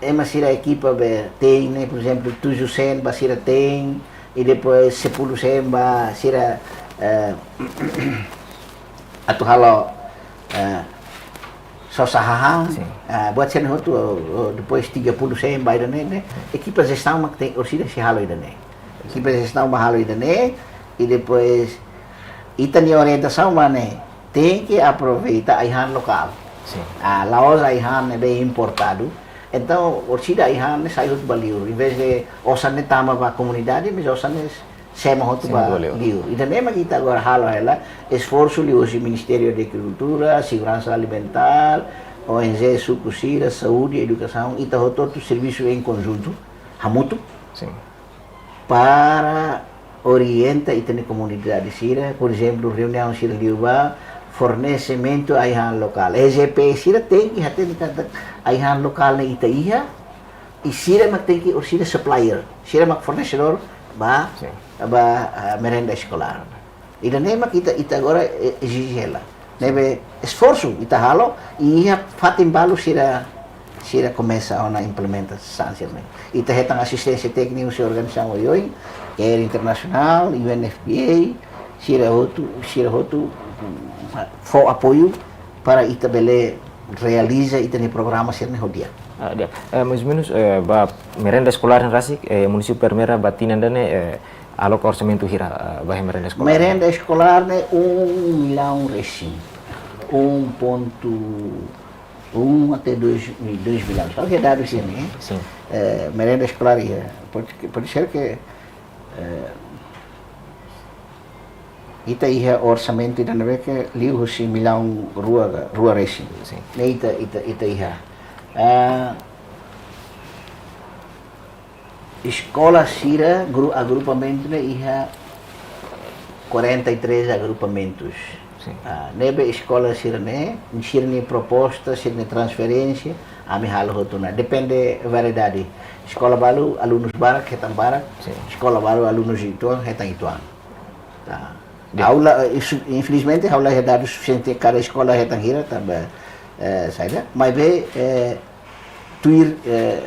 ema sira ekipa be te'in ne'e, porezemplu, tujuh sen ba sira te'in, i depois sepuluh sen ba sira, eh, atu halo, eh, sosa hahán, sin, eh, buat sira-ne'e hotu, oh, depois tiga puluh sen ba ida-ne'e, ne'e, ekipa jestaun mak tenke, orsida sei halo ida-ne'e. Ekipa jestaun mak halo ida-ne'e, i depois, ita-nia orientasaun mak ne'e, tenke aproveita ai-han lokál. Sin. Ah, la'ós ai-han ne'ebé importadu. Entaun, orsida ai-han ne'e sai hotu ba liur. Em vez de osan ne'e tama ba komunidade, mas osan ne'e semo hotu, sin, ba, ba liur. Liur. Ida-ne'e mak ita agora halo hela, esforsu liuhusi Ministériu Agrikultura, Seguransa Alimentár, O N G suku sira, saúde, edukasaun, ita hotu-hotu servisu em conjunto, hamutuk. Sin. Para orienta ita-nia komunidade sira, por ezemplu, reuniaun sira liubá, fornesimentu ai-han lokál. E G P sira tenke hatene katak ai-han lokál ne'e ita iha, i sira mak tenke, orsida supplier, sira mak fornesedór ba, sin, ba, ah, merenda eskolár. Ida-ne'e mak ita, ita agora, eh, ezije hela. Ne'ebé esforsu ita halo, i iha fatin balu sira, sira komesa ona implementasaun sira-ne'e. Ita hetan asisténsia téknika husi organizasaun oioin, CARE Internasionál, U N F P A, sira hotu, sira hotu, mm, fó apoiu para ita bele realiza ita-nia programa sira-ne'e ho di'ak. Ah, di'ak. Eh, mais ou menus, eh, ba merenda eskolár ne'e rasik, eh, munisípiu Ermera ba tinan ida-ne'e, eh, aloka orsamentu hira, eh, ba merenda eskolár? Merenda eskolár ne'e um milhão resin. Um ponto um até dois, dois milhões. Só que dadus ne'e, eh? Sin. Eh, merenda eskolár, eh, pode, pode ser que, eh, ita iha orsamentu ida ne'ebé ke liuhusi millaun rua, rua resin. Sin. Ne'e ita, ita, ita iha. Ah, eskola sira, gru-, agrupamentu ne'e iha quarenta e três agrupamentus. Sin. Ah, ne'ebé eskola sira-ne'e, sira-nia proposta, sira-nia transferénsia, ami halo hotu ona. Depende variedade. Eskola balu, alunus barak, hetan barak. Sin. Eskola balu, alunus uitoan, hetan uitoan. Tá. Di'ak. Ha'u la, eh, isu, infelizmente, ha'u la iha dadus sufisiente kada eskola hetan hira, tanba, eh, saida. Maibé, eh, tuir, eh,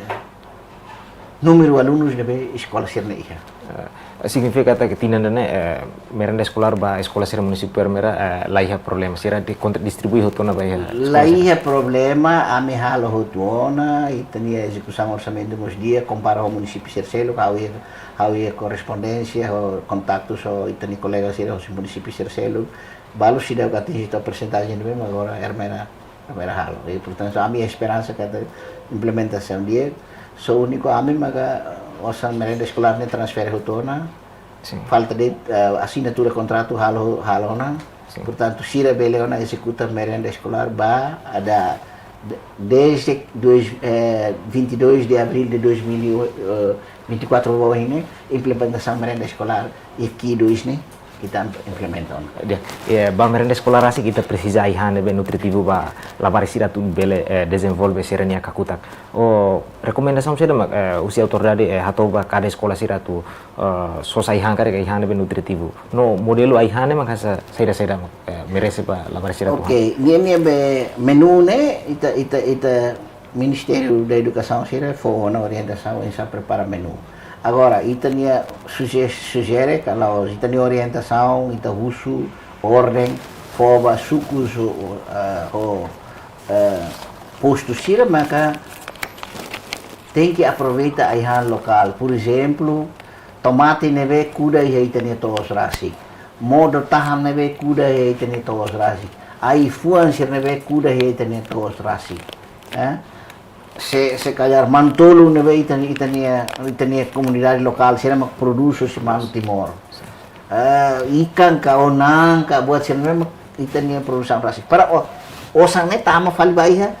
númeru alunus ne'ebé eskola sira-ne'e iha. Eh, signifika katak tinan ida-ne'e, eh, merenda eskolár ba eskola sira munisípiu Ermera, eh, la iha problema, sira di-, kontra-, distribui hotu ona ba iha eskola sira? La iha problema, ami halo hotu ona, ita-nia ezekusaun orsamentu mós di'ak, kompara ho munisípiu sira seluk, ha'u iha, ha'u iha korrespondénsia, ho kontaktu ho ita-nia kolega sira, ho munisípiu sira seluk, balu seidauk atinje to'o persentajen ne'ebé mak agora Ermera, Ermera halo. I, portantu, ami esperansa katak implementasaun di'ak, só úniku ami maka osan merenda eskolár ne'e transfere hotu ona. Sin. Falta de'it, eh, asinatura kontratu halo, halo ona. Sin. Portantu, sira bele ona ezekuta merenda eskolár ba, ada de-, desde dois, eh, vinte e dois de abril de dois mil e vinte e quatro ba ohin ne'e, implementasaun merenda eskolár iha Q dois ne'e, ita implementa ona. Di'ak, eh, ba merenda eskolár rasik ita presiza ai-han ne'ebé nutritivu ba labarik sira atu bele, eh, dezenvolve sira-nia kakutak. Ho rekomendasaun saida mak, eh, husi autoridade, eh, hato'o ba kada eskola sira atu, eh, sosa ai-han karik ai-han ne'ebé nutritivu? No modelu ai-han ne'e mak hanesan saida-saida mak, eh, merese ba labarik sira atu han? Oke, nia, nia be menu ne'e, ita, ita, ita Ministériu da Edukasaun sira fó ona orientasaun oinsá prepara menu. Agora, ita-nia suje-, sujere ka la'ós, ita-nia orientasaun, ita husu orden, fó ba sukus, eh, ho, eh, postu sira maka tenke aproveita ai-han lokál. Por ezemplu, tomate ne'ebé kuda iha ita-nia to'os rasik. Modo tahan ne'ebé kuda iha ita-nia to'os rasik. Ai-fuan sira ne'ebé kuda iha ita-nia to'os rasik. Eh? Se, se calhar manu-tolun ne'ebé ita-nia, ita-nia, ita-nia komunidade lokál sira mak produz husi manu Timor. Eh, ikan ka, na'an ka, buat sira ne'ebé mak ita-nia produsaun rasik. Para o-, osan ne'e tama fali ba iha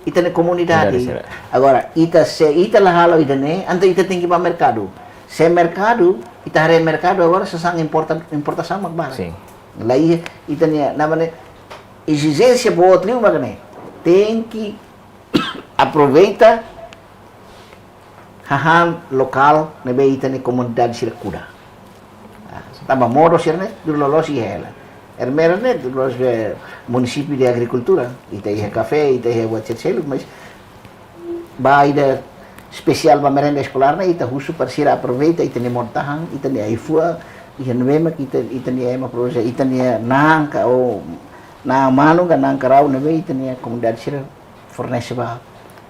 ita-nia komunidade. Komunidade sira. Agora, ita se ita la halo ida-ne'e, entaun ita tenke ba merkadu. Se merkadu, ita haree merkadu agora sasán importa-, importasaun mak barak. Sin. La iha, ita-nia, namanya, ezijénsia boot liu mak ne'e. Tenke aproveita hahán lokál ne'ebé ita-nia komunidade sira kuda. Ah, tanba modo sira-ne'e, duru loloos iha hela. Ermera ne'e, duru loloos be munisípiu de agrikultura. Ita iha kafé, ita iha buat sira seluk, mas ba ida espesiál ba merenda eskolár ne'e, ita husu para sira aproveita ita-nia modo tahan, ita-nia ai-fuan, iha ne'ebé mak ita, ita-nia ema produz, ita-nia na'an ka, ou na'an manu ka na'an karau ne'ebé ita-nia komunidade sira fornese ba,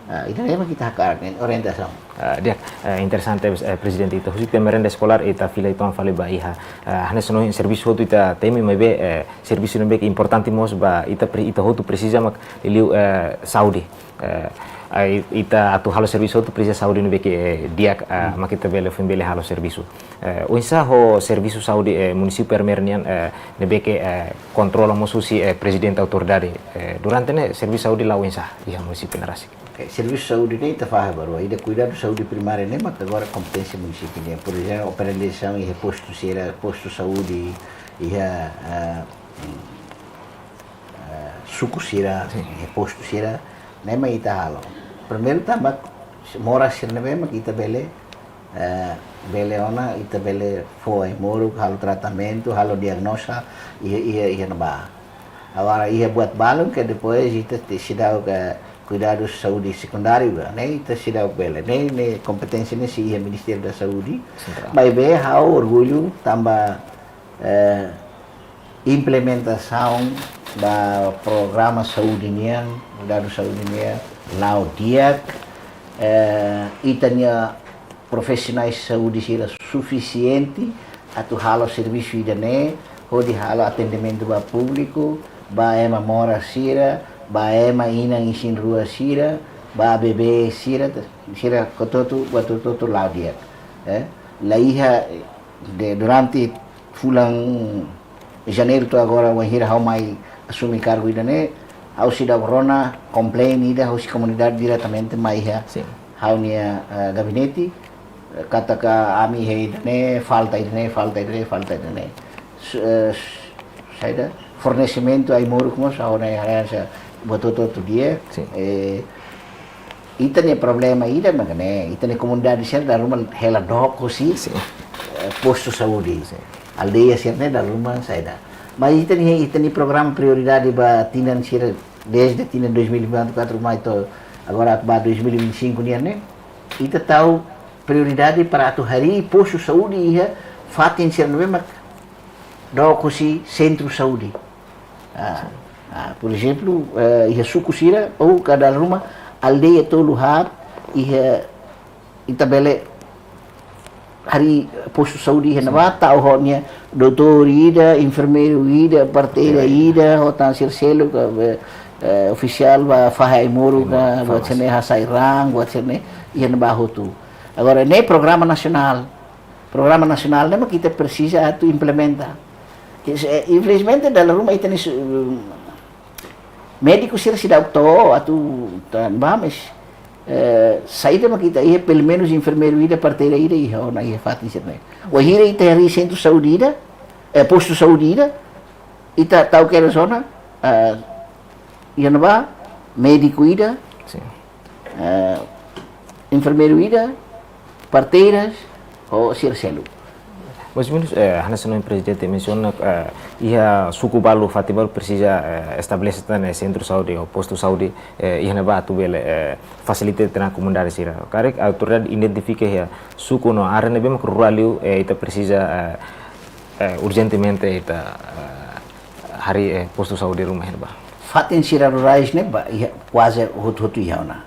ah, ita-nia ema ita hakarak ne'e orientasaun. Ah, di'ak, eh, interesante, eh, Prezidente, ita husik tiha merenda eskolár, ita fila uitoan fali ba iha, eh, hanesan ohin servisu hotu ita temi, maibé, eh, servisu ne'ebé ke importante mós ba ita pre-, ita hotu presiza mak liuliu, eh, saúde. Eh, ai, ita atu halo servisu hotu presiza saúde ne'ebé ke, eh, di'ak, eh, mak ita bele foin bele halo servisu. Eh, oinsá ho servisu saúde, eh, munisípiu Ermera nian, eh, ne'ebé ke, eh, kontrola mós husi, eh, Prezidente Autoridade, eh, durante ne'e servisu saúde la'o oinsá iha munisípiu ne'e rasik? Ok, servisu saúde ne'e ita fahe ba rua. Ida kuidadu saúde primária ne'e mak agora kompeténsia munisípiu nian. Por ezemplu, operasaun iha postu sira, postu saúde, iha, eh, eh, suku sira, iha postu sira, ne'e mak ita halo. Primeiru tanba moras sira ne'ebé mak ita bele, eh, bele ona, ita bele fó ai-moruk, halo tratamentu, halo diagnoza, iha, iha, iha ne'ebá. Agora, iha buat balun ke depois ita te-, seidauk kuidadu saúde sekundáriu, ne'e ita seidauk bele. Ne'e, ne'e kompeténsia ne'e sei iha Ministériu da Saúde. Sentrál. Maibé ha'u orgullu tanba, eh, implementasaun ba programa saúde nian, kuidadu saúde nian, la'o di'ak, eh, ita-nia profisionais saúde sira sufisiente atu halo servisu ida-ne'e, hodi halo atendimentu ba públiku, ba ema moras sira, ba ema inan isin-rua sira, ba bebé sira, sira hotu-hotu, buat hotu-hotu la'o di'ak. Eh, la iha, de, durante fulan Janeiru to'o agora, wainhira ha'u mai asume kargu ida-ne'e, ha'u seidauk rona komplain ida husi komunidade diretamente mai iha, sin, ha'u-nia, eh, gabinete, eh, katak ami iha ida-ne'e, falta ida-ne'e, falta ida-ne'e, falta ida-ne'e. Su-, eh, su-, saida, fornesimentu ai-moruk mós, ha'u-nia haree hanesan buat hotu-hotu di'ak, sin, eh, ita-nia problema ida mak ne'e, ita-nia komunidade sira dala ruma hela dook husi, sin, eh, postu saúde. Sin. Aldeia sira-ne'e dala ruma saida. Mas ita-nia, ita-nia programa prioridade ba tinan sira, desde tinan dois mil e vinte e quatro mai to'o agora ba dois mil e vinte e cinco nian ne'e, ita tau prioridade para atu harii postu saúde iha fatin sira ne'ebé mak dook husi sentru saúde. Ah, ah, por ezemplu, eh, iha suku sira, ou ka dala ruma aldeia tolu haat, iha ita bele harii postu saúde iha ne'ebá, tau ho nia doutór ida, enfermeiru ida, parteira ida, ho tan sira seluk, eh, eh, ofisiál ba fahe ai-moruk, ai-moruk, ka, buat sira-ne'e, hasai raan, buat sira-ne'e, iha ne'ebá hotu. Agora, ne'e programa nasionál. Programa nasionál ne'e mak ita presiza atu implementa. Is-, eh, infelizmente, dala ruma ita-nia su-, médiku sira seidauk to'o atu tan ba, mas, eh, saida mak ita iha, pelumenus enfermeiru ida, parteira ida iha ona iha fatin sira-ne'e. Wainhira ita harii sentru saúde ida, eh, postu saúde ida, ita tau kedas ona, eh, iha ne'ebá, médiku ida, sin, eh, enfermeiru ida, parteiras, ho sira seluk. Mais ou menus, eh, hanesan ohin Prezidente mensiona, eh, iha suku balu, fatin balu presiza, eh, estabelese tan sentru saúde ou postu saúde, eh, iha ne'ebá atu bele, eh, fasilita tan komunidade sira. Karik autoridade identifika iha suku no área ne'ebé mak rurál liu, eh, ita presiza, eh, eh, urjentemente ita, eh, harii, eh, postu saúde ruma iha ne'ebá. Fatin sira rurais ne'e ba, iha, kuaze hotu-hotu iha ona.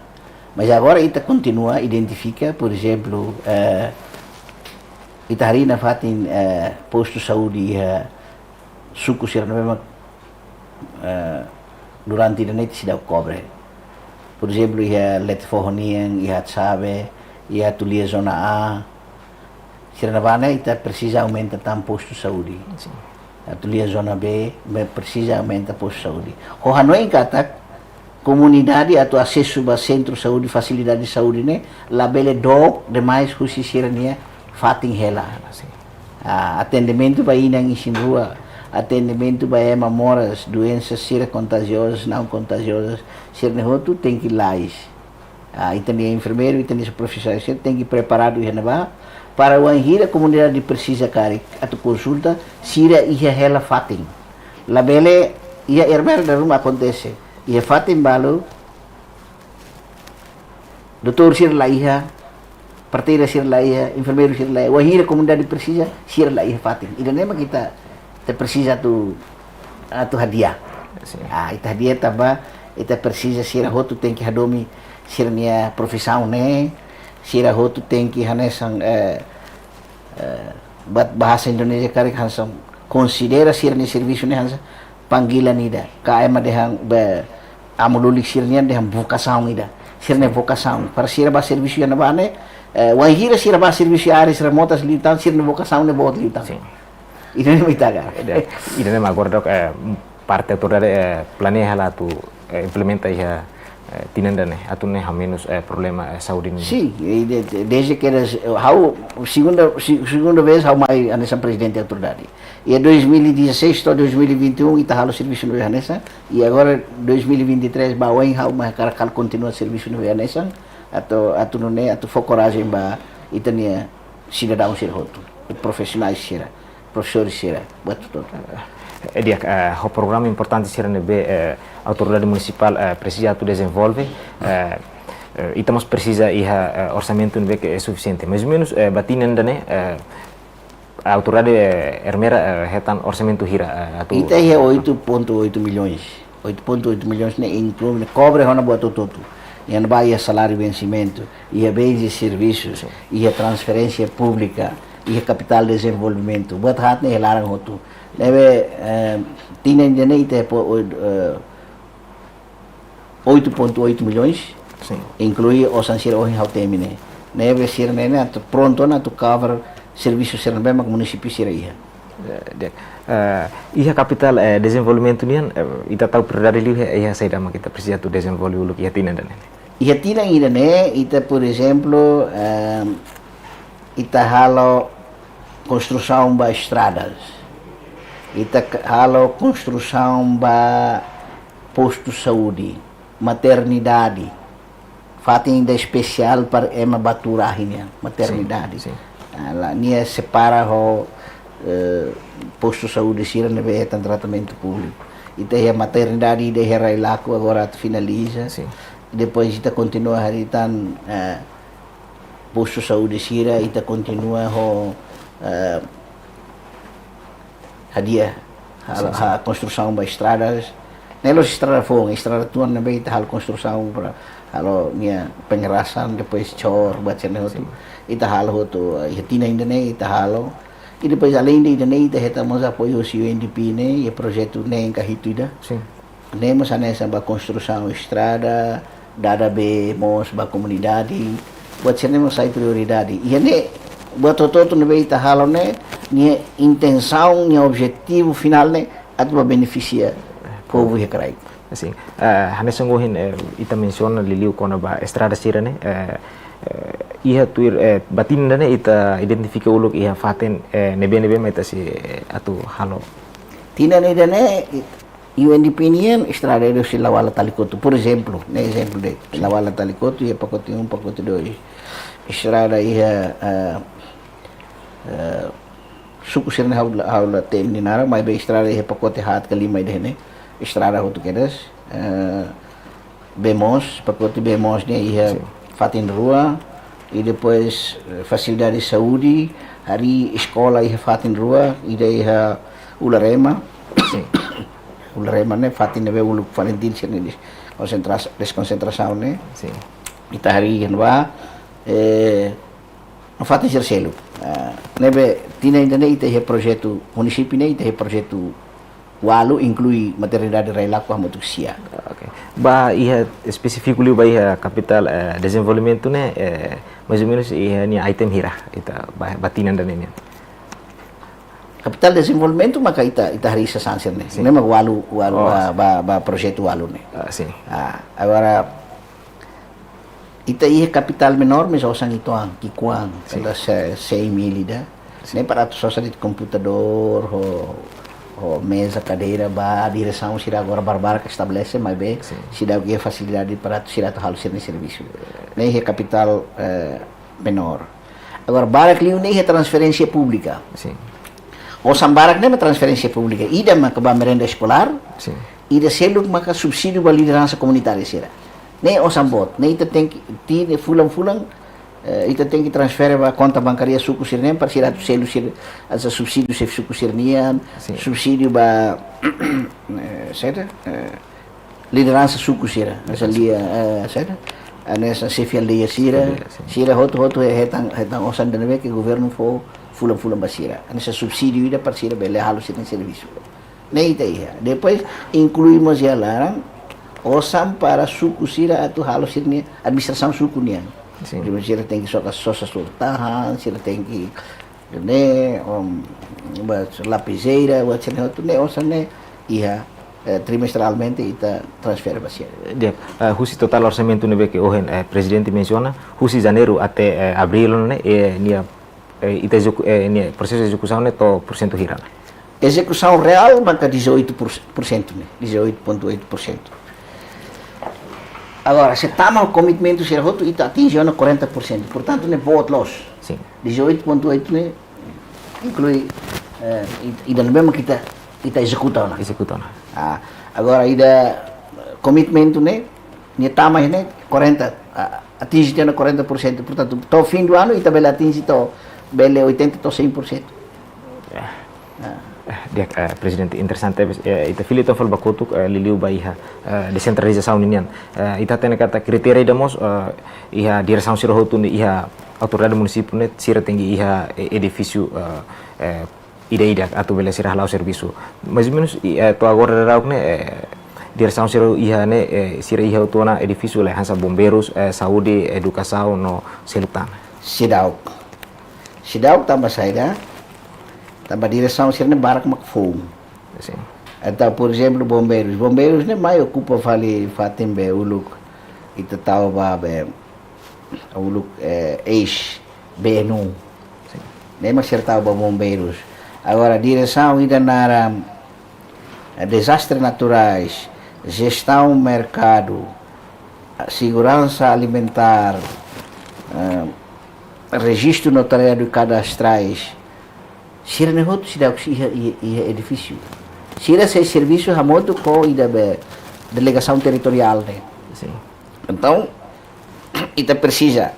Mas agora ita kontinua identifika, por ezemplu, eh, ita harii nafatin, eh, postu saúde iha suku sira ne'ebé mak, eh, durante ida-ne'e ita seidauk kobre. Por ezemplu, iha Lete Foho nian, iha Atsabe, iha Tulia Zona A, sira ne'ebá ne'e ita presiza aumenta tan postu saúde. Sin. Atu iha zona B, be presiza aumenta postu saúde. Ho hanoin katak komunidade atu asesu ba sentru saúde, fasilidade saúde ne'e labele dook demais husi sira-nia fatin hela. Sin. Ah, atendimentu ba inan isin-rua, atendimentu ba ema moras, doensa sira kontajiozas, não kontajiozas, sira-ne'e hotu tenke lais. Ah, ita-nia enfermeiru, ita-nia profisionál sira tenke preparadu iha ne'ebá, para wainhira komunidade presiza karik atu konsulta, sira iha hela fatin. Labele iha Ermera dala ruma akontese. Iha fatin balu, doutór sira la iha, parteira sira la iha, enfermeiru sira la iha. Wainhira komunidade presiza, sira la iha fatin. Ida-ne'e mak ita, ita presiza atu, atu hadi'a. Sin. Ah, ita dieta ba, ita presiza sira hotu tenke hadomi sira-nia profisaun ne'e, sira hotu tenke hanesan, eh, eh, buat bahasa Indonesia karik hanesan konsidera sira-nia servisu ne'e hanesan panggilan ida. Ka ema dehan be amu lulik sira-nian dehan vokasaun ida. Sira-nia vokasaun. Para sira ba servisu iha ne'ebá ne'e, eh, wainhira sira ba servisu iha áreas remotas liután, sira-nia vokasaun ne'e boot liután. Sin. Ida-ne'e mak ita hakarak. Ida, ida-ne'e mak agora daudaun, eh, parte autoridade, eh, planeia hela atu, eh, implementa iha, eh, tinan ida-ne'e, atu nune'e hamenus, eh, problema, eh, saúde nian. Sin, e de, de, desde que eles, eh, ha'u, segunda, se-, segunda vez ha'u mai hanesan prezidente autoridade. Iha dois mil e dezasseis to'o dois mil e vinte e um ita halo servisu ne'ebé hanesan, i agora dois mil e vinte e três ba oin ha'u mai hakarak kontinua servisu ne'ebé hanesan, atu, atu nune'e, atu fó korajen ba ita-nia sidadaun sira hotu, profisionais sira, profesores sira, buat hotu. Eh, di'ak, eh, ho programa importante sira ne'ebé, eh, autoridade munisipál, eh, presiza atu dezenvolve, eh, eh, ita mós presiza iha, eh, orsamentu ne'ebé ke sufisiente. Mais ou menus, eh, ba tinan ida-ne'e, eh, autoridade, eh, Ermera, eh, hetan orsamentu hira, eh, atu. Ita iha oito ponto oito milhões. Oito ponto oito milhões ne'e inklui, ne'e kobre ona buat hotu-hotu. Iha ne'ebá iha saláriu vensimentu, iha bens e serviços, sin, iha transferénsia públika, iha kapitál dezenvolvimentu. Buat haat ne'e iha laran hotu. Ne'ebé, eh, tinan ida-ne'e ita iha po-, o-, eh, oito ponto oito milhões, sin, inklui osan sira ohin ha'u temi ne'e. Ne'ebé sira-ne'e ne'e atu prontu ona atu cover servisu sira ne'ebé mak munisípiu sira iha. Eh, di'ak. Eh, iha kapitál, eh, dezenvolvimentu nian, eh, ita tau prioridade liu iha, iha saida mak ita presiza atu dezenvolve uluk iha tinan ida-ne'e? Iha tinan ida-ne'e, ita, por ezemplu, eh, ita halo konstrusaun ba estradas. Ita k-, halo konstrusaun ba postu saúde, maternidade. Fatin ida espesiál para ema ba tuur ahi nian, maternidade. Sin, sin. Ah, la, nia separa ho, eh, postu saúde sira ne'ebé hetan tratamentu públiku. Ita iha maternidade ida iha Railaco agora atu finaliza. Sin. Depois ita kontinua harii tan, eh, postu saúde sira, ita kontinua ho, eh, hadi'a, halo, sin, sin, halo konstrusaun ba estradas. Ne'e la'ós estrada foun, estrada tuan ne'ebé ita halo konstrusaun para halo nia pengerasan, depois cor, buat sira-ne'e hotu. Sin. Ita halo hotu, eh, iha tinan ida-ne'e ita halo. I depois além de ida-ne'e ita hetan mós apoiu husi U N D P ne'e, iha projetu neen ka hitu ida. Sin. Ne'e mós hanesan ba konstrusaun estrada, dada bee moos ba komunidade, buat sira-ne'e mós sai prioridade. Iha ne'e, buat hotu-hotu ne'ebé ita halo ne'e, nia intensaun, nia objetivu finál ne'e, atu ba benefisia povu iha kraik. Sin, eh, hanesan ohin, eh, ita mensiona liuliu kona-ba estrada sira-ne'e, eh, eh, iha tuir, eh, ba tinan ida-ne'e ita identifika uluk iha fatin, eh, ne'ebé-ne'ebé mak ita sei, eh, atu halo. Tinan ida-ne'e, i-, U N D P nian estrada ida husi Lawala Talikotu, por ezemplu, ne'e ezemplu de'it. Sin. Lawala Talikotu, iha pakote um, pakote dois. Estrada iha, eh, eh, suku sira-ne'e ha'u la, ha'u la temi nia naran, maibé estrada iha pakote haat ka lima ida-ne'e. Estrada hotu kedas, eh, bee moos, pakote bee moos ne'e iha, sin, fatin rua, i depois, eh, fasilidade saúde, harii eskola iha fatin rua, ida iha Ularema. Sin. Ularema ne'e fatin ne'ebé uluk Falintil sira-nia konsentra-, deskonsentrasaun ne'e. Sin. Ita harii iha ne'ebá, eh, no fatin sira seluk. Ah, ne'ebé tinan ida-ne'e ita iha projetu, munisípiu ne'e ita iha projetu ualu, inklui maternidade Railaco hamutuk sia. Oke. Ba iha espesífiku liu ba iha kapitál, eh, dezenvolvimentu ne'e, eh, mais ou menus iha nia item hira, ita ba, ba tinan ida-ne'e nian. Kapitál dezenvolvimentu maka ita, ita harii sasán sira-ne'e. Sin. Ne'e mak ualu, ualu, oh, ba, ba, ba projetu ualu ne'e. Ah, sin. Ah, agora, ita iha kapitál menór, mais osan uitoan, ki'ikoan, sin, kala se, cem mil ida. Sin. Ne'e para atu sosa de'it komputadór, ho, ho meza, kadeira, ba diresaun sira agora barak-barak estabelese, maibé, sin, seidauk iha fasilidade para atu sira atu halo sira-nia servisu. Ne'e iha kapitál, eh, menór. Agora, barak liu ne'e iha transferénsia públika. Sin. Osan barak ne'e mak transferénsia públika. Ida maka ba merenda eskolár, sin, ida seluk maka subsídiu ba lideransa komunitária sira. Ne'e osan boot, ne'e ita tenke, tinan fulan-fulan, Eh, ita tenke transfere ba konta bankária suku sira-nian, para sira atu selu sira, hanesan subsídiu xefe suku sira-nian, sin, subsídiu ba, eh, saida, eh, lideransa suku sira, hanesan, sin, lia, eh, saida, hanesan xefe aldeia sira, aldeia, sin, sira hotu-hotu hetan, hetan osan ida ne'ebé ke governu fó fulan-fulan ba sira. Hanesan subsídiu ida para sira bele halo sira-nia servisu. Ne'e ita iha. Depois inklui mós iha laran osan para suku sira atu halo sira-nia administrasaun suku nian. Sin. Depois sira tenke sosa, sosa soru-tahan, sira tenke ne'e, um, buat lapizeira, buat sira-ne'e hotu, ne'e osan ne'e iha, eh, trimestralmente ita transfere ba sira. Di'ak, eh, husi totál orsamentu ne'ebé ke ohin, eh, Prezidente mensiona, husi Janeiru até, eh, Abríl ne'e, eh, nia, eh, ita ezeku-, eh, nia prosesu ezekusaun ne'e to'o porsentu hira? Ezekusaun reál maka dezoito por cento, ne'e, dezoito ponto oito por cento. Agora, se tama komitmentu sira hotu, ita atinje ona quarenta por cento. Portantu, ne'e boot loos. Sin. Dezoito ponto oito ne'e inklui, eh, i-, ida ne'ebé mak ita, ita ezekuta ona. Ezekuta ona. Ah, agora, ida, eh, komitmentu ne'e, nia tama ne'e quarenta, ah, atinje tiha ona quarenta por cento. Portantu, to'o fim do ano, ita bele atinje to'o, bele oitenta to'o cem por cento. Eh. Ah. Eh, di'ak, eh, Prezidente, interesante, eh, ita fila ita fali ba kotuk, eh, liuliu ba iha, eh, desentralizasaun ninian. Eh, ita hatene katak kritéria ida mós, eh, iha diresaun sira hotu ne'e iha autoridade munisípiu ne'e sira tenke iha, eh, edifísiu, eh, eh, ida-idak atu bele sira hala'o servisu. Mais ou menus, i, eh, to'o agora daudaun ne'e, eh, diresaun sira iha ne'e, eh, sira iha hotu ona edifísiu lae, hanesan bombeirus, eh, saúde, edukasaun no seluk tan? Seidauk. Seidauk tanba saida? Tanba diresaun sira-ne'e barak mak foun. Sin. Entaun, por ezemplu, bombeirus. Bombeirus ne'e mai okupa fali fatin be uluk ita tau ba be uluk, eh, eis B N U. Sin. Ne'e mak sira tau ba bombeirus. Agora, diresaun ida naran, eh, dezastre naturais, jestaun merkadu, seguransa alimentár, eh, rejistu notariadu kadastrais, sira-ne'e hotu seidauk iha, iha, iha edifísiu. Sira sei servisu hamutuk ho ida be delegasaun territoriál ne'e. Sin. Entaun, ita presiza,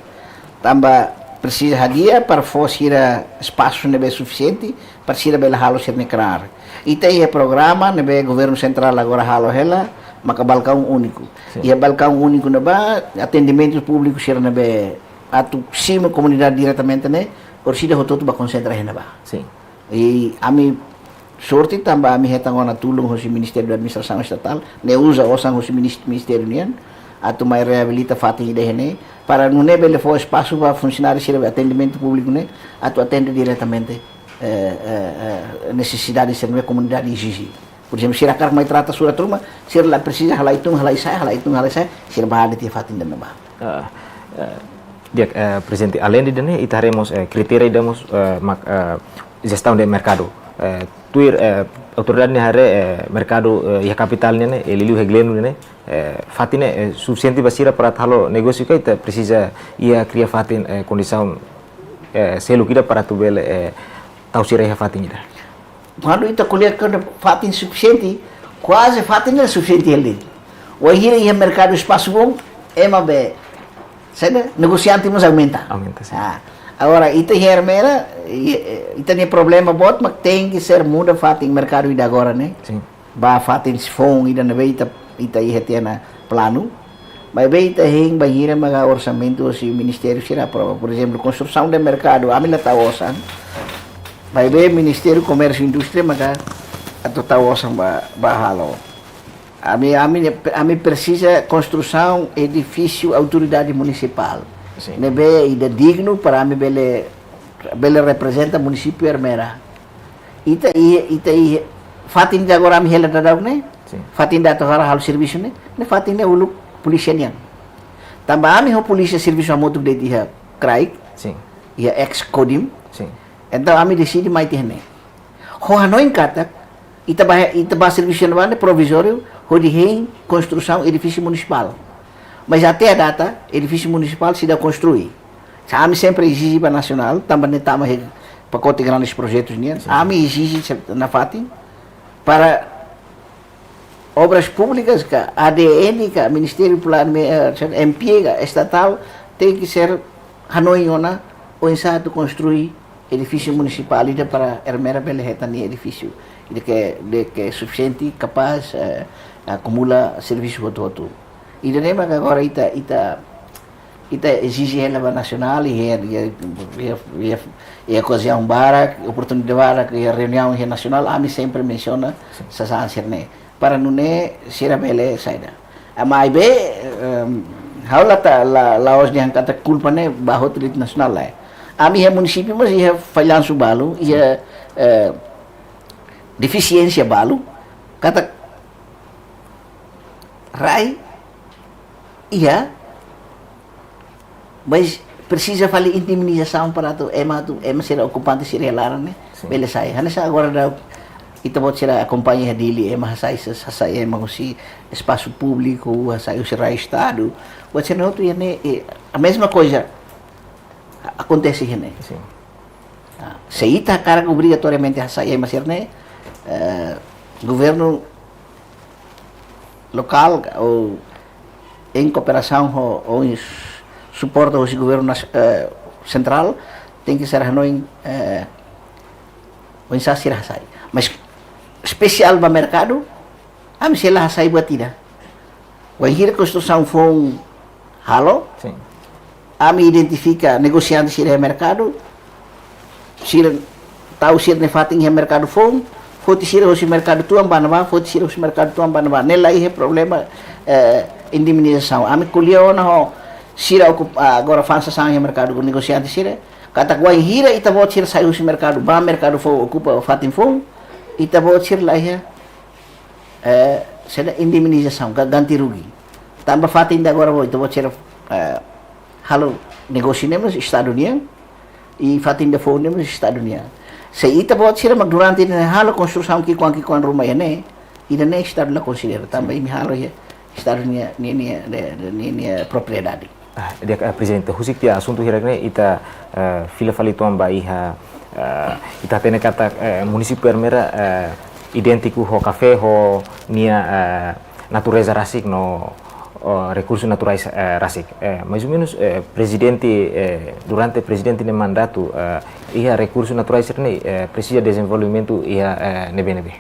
tanba presiza hadi'a para fó sira espasu ne'ebé sufisiente para sira bele halo sira-nia knaar. Ita iha programa ne'ebé governu sentrál agora halo hela, maka balkaun úniku. Sin. Iha balkaun úniku ne'ebá, atendimentu públiku sira ne'ebé atu simu komunidade diretamente ne'e, orsida hotu-hotu bá konsentra iha ne'ebá. Sin. I ami sorte tanba ami hetan ona tulun husi Ministériu Administrasaun Estatál, ne'e uza osan husi minis-, ministériu nian, atu mai reabilita fatin ida iha ne'e, para nune'e bele fó espasu ba funsionáriu sira be atendimentu públiku ne'e, atu atende diretamente, eh, eh, eh, nesesidade sira ne'ebé komunidade ezije. Por ezemplu, sira hakarak mai trata surat ruma, sira la presiza halai tun, halai sa'e, halai tun, halai sa'e, sira bá de'it iha fatin ida ne'ebá. Ah, eh, di'ak, eh, Prezidente, aleinde ida-ne'e, ita haree mós, eh, kritéria ida mós, eh, mak, eh, jestaun de merkadu. Eh, tuir, eh, autoridade ne'e haree, eh, merkadu, eh, iha kapitál ne'e, eh, liuliu iha Gleno ne'e, eh, fatin ne'e, eh, sufisiente ba sira para halo negósiu ka ita presiza iha kria fatin, eh, kondisaun, eh, seluk ida para atu bele, eh, tau sira iha fatin ida? Kuandu ita ko'alia katak fatin sufisiente, kuaze fatin ne'e sufisiente hela de'it. Wainhira iha merkadu espasu boot, ema be, saida, negosiante mós aumenta. Aumenta, sin. Ah, agora, ita iha Ermera, i, eh, ita-nia problema boot mak tenke ser muda fatin merkadu ida agora ne'e. Sin. Ba fatin foun ida ne'ebé ita, ita iha tiha ona planu. Maibé ita hein bainhira maka orsamentu husi ministériu sira aprova. Por ezemplu, konstrusaun de merkadu, ami la tau osan. Maibé Ministériu Komérsiu Indústria maka atu tau osan ba, ba halo. Ami, ami, ami presiza konstrusaun edifísiu autoridade munisipál. Sin. Ne'ebé ida dignu para ami bele, bele reprezenta munisípiu Ermera. Ita iha, ita iha, fatin ida agora ami hela daudaun ne'e, sin, fatin ida atu halo, halo servisu ne'e, ne'e fatin ne'e uluk polísia nian. Tanba ami ho polísia servisu hamutuk de'it iha kraik, sin, iha ex Kodim. Sin. Entaun ami deside mai tiha ne'e. Ho hanoin katak, ita bá, ita bá servisu ne'ebá ne'e provizóriu, hodi hein konstrusaun edifísiu munisipál. Mas até à data, edifísiu munisipál seidauk konstrui. Se ami sempre ezije ba nasionál, tanba ne'e tama iha pakote grandes projetus nian. Sin, sin. Ami ezije se-, nafatin para Obras Públikas ka A D N ka Ministériu Plan, eh, M P ka estatál tenke ser hanoin ona oinsá atu konstrui edifísiu munisipál ida para Ermera bele hetan nia edifísiu ida ke, de ke sufisiente, kapás, eh, akumula servisu hotu-hotu. Ida-ne'e mak agora ita, ita, ita ezije hela ba nasionál, iha, iha, iha, iha, iha okaziaun barak, oportunidade barak, iha reuniaun iha nasionál, ami sempre mensiona sasán sira-ne'e. Para nune'e sira bele saida. Ah, maibé, em, ha'u la ta, la, la'ós dehan katak kulpa ne'e ba hotu de'it nasionál lae. Ami iha munisípiu mós iha fallansu balu, iha, eh, defisiénsia balu, katak rai iha, mas presiza fali indemnizasaun para atu ema atu, ema sira okupante sira iha laran ne'e, sin, bele sai. Hanesan agora daudaun ita-boot sira akompaña iha Dili, ema hasai, hasai ema husi espasu públiku, hasai husi rai estadu. Buat sira-ne'e hotu iha ne'e, eh, a mesma coisa a-, akontese iha ne'e. Sin. Ah, se ita hakarak obrigatoriamente hasai ema sira-ne'e, eh, governu lokál ou em kooperasaun ho, ou em s-, suporta husi governu nas-, eh, sentrál, tenke ser hanoin, eh, oinsá sira hasai. Mas espesiál ba merkadu, ami sei la hasai buat ida. Wainhira konstrusaun foun halo, sin, ami identifika negosiante sira iha merkadu, sira tau sira-nia fatin iha merkadu foun, foti sira husi merkadu tuan ba ne'ebá, foti sira husi merkadu tuan ba ne'ebá. Ne'e la iha problema, eh, indemnizasaun. Ami ko'alia ona ho sira okup-, ah, agora fa'an sasán iha merkadu ho negosiante sira, katak wainhira ita-boot sira sai husi merkadu, ba merkadu foun, okupa fatin foun, ita-boot sira la iha, eh, saida, indemnizasaun, ga-, ganti rugi. Tanba fatin ida agora boot, ita-boot sira, eh, halo negósiu ne'e mós estadu nian, i fatin ida foun ne'e mós estadu nian. Se ita-boot sira mak durante ne'e halo konstrusaun ki'ikoan-ki'ikoan ruma iha ne'e, ida-ne'e estadu la konsidera, tanba imi halo iha estadu nia, nia, nia, nia, nia, nia propriedade. Ah, di'ak, eh, Prezidente, husik tiha asuntu hirak-ne'e ita, eh, fila fali to'o ba iha, eh, ita hatene katak, eh, munisípiu Ermera, eh, idéntiku ho kafé ho nia, eh, natureza rasik no, oh, rekursu naturais, eh, rasik. Eh, mais ou menus, eh, Prezidente, eh, durante Prezidente nia mandatu, eh, iha rekursu naturais ne'e, eh, presiza dezenvolvimentu iha, eh, ne'ebé-ne'ebé?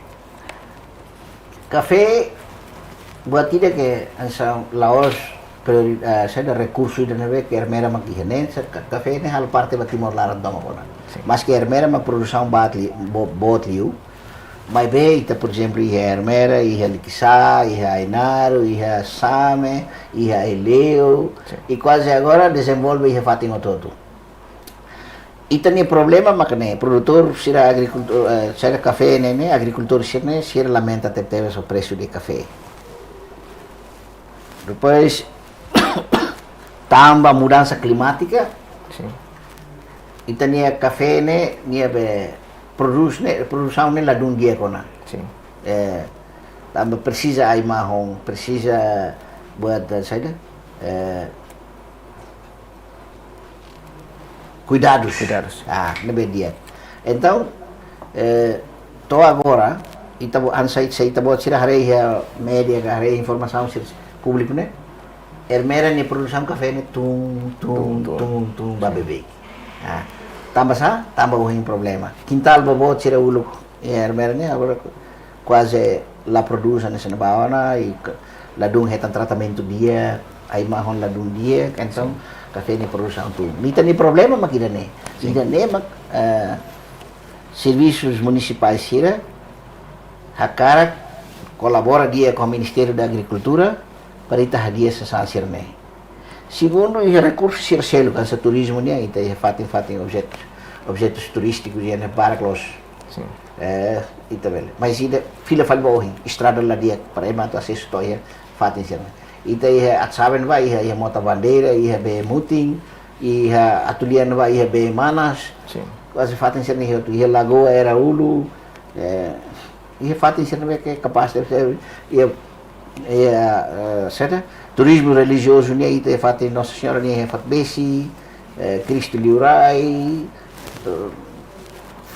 Kafé, buat ida ke hanesan la'ós priori-, eh, saida, rekursu ida ne'ebé ke Ermera mak iha ne'e, se ka-, kafé ne'e halo parte ba Timor laran tomak ona. Sin. Maski Ermera mak produsaun boot li-, bo-, boot liu, maibé ita, por ezemplu, iha Ermera, iha Likisá, iha Ainaro, iha Same, iha Aileu, sin, i kuaze agora dezenvolve iha fatin hotu-hotu. Ita-nia problema mak ne'e, produtór sira, agrikultór, eh, sira kafé ne'e, ne'e, agrikultór sira-ne'e, sira lamenta tebetebes ho presu de kafé. Depois, tanba mudansa klimátika, sin, ita-nia kafé ne'e, nia be produz ne'e, produsaun ne'e ladún di'ak ona. Sin. Eh, tanba presiza ai-mahon, presiza buat, eh, saida, eh, kuidadus. Kuidadus. Ah, ne'ebé di'ak. Entaun, eh, to'o agora, ita-boot, hanesan, se ita-boot sira haree iha média, ka haree informasaun sira públiku ne'e, Ermera nia produsaun kafé ne'e tun, tun, tun, tun, tun, tun, ba, sin, beibeik. Ah, tanba sá, tanba ohin problema. Kintál boboot sira uluk iha Ermera ne'e agora ku-, kuaze la produz hanesan ne'ebá ona, i k-, ladún hetan tratamentu di'ak, ai-mahon ladún di'ak, entaun, sin, kafé nia produsaun tun. Ita-nia problema mak ida-ne'e. Sin. Ida-ne'e mak, eh, servisus munisipais sira hakarak kolabora di'ak ho Ministériu da Agrikultura para ita hadi'a sasán sira-ne'e. Segundu, iha rekursu sira seluk, hanesan turizmu nian, ita iha fatin-fatin objetus, objetus turístikus nian ne'e barak loos. Sin. Eh, ita bele. Mas ida fila fali ba ohin, estrada la di'ak para ema atu asesu to'o iha fatin sira-ne'e. Ita iha Atsaben ba, iha, iha Mota Bandeira, iha Bee Mutin, iha Atulian ba, iha Bee Manas. Sin. Kuaze fatin sira-ne'e iha, iha Lagoa Era Ulu, eh, iha fatin sira-ne'ebé ke kapás de, iha, iha, eh, saida, turizmu relijiozu nian, ita iha fatin Nossa Senhora nian iha Fatbesi, eh, Kristu Liurai, eh,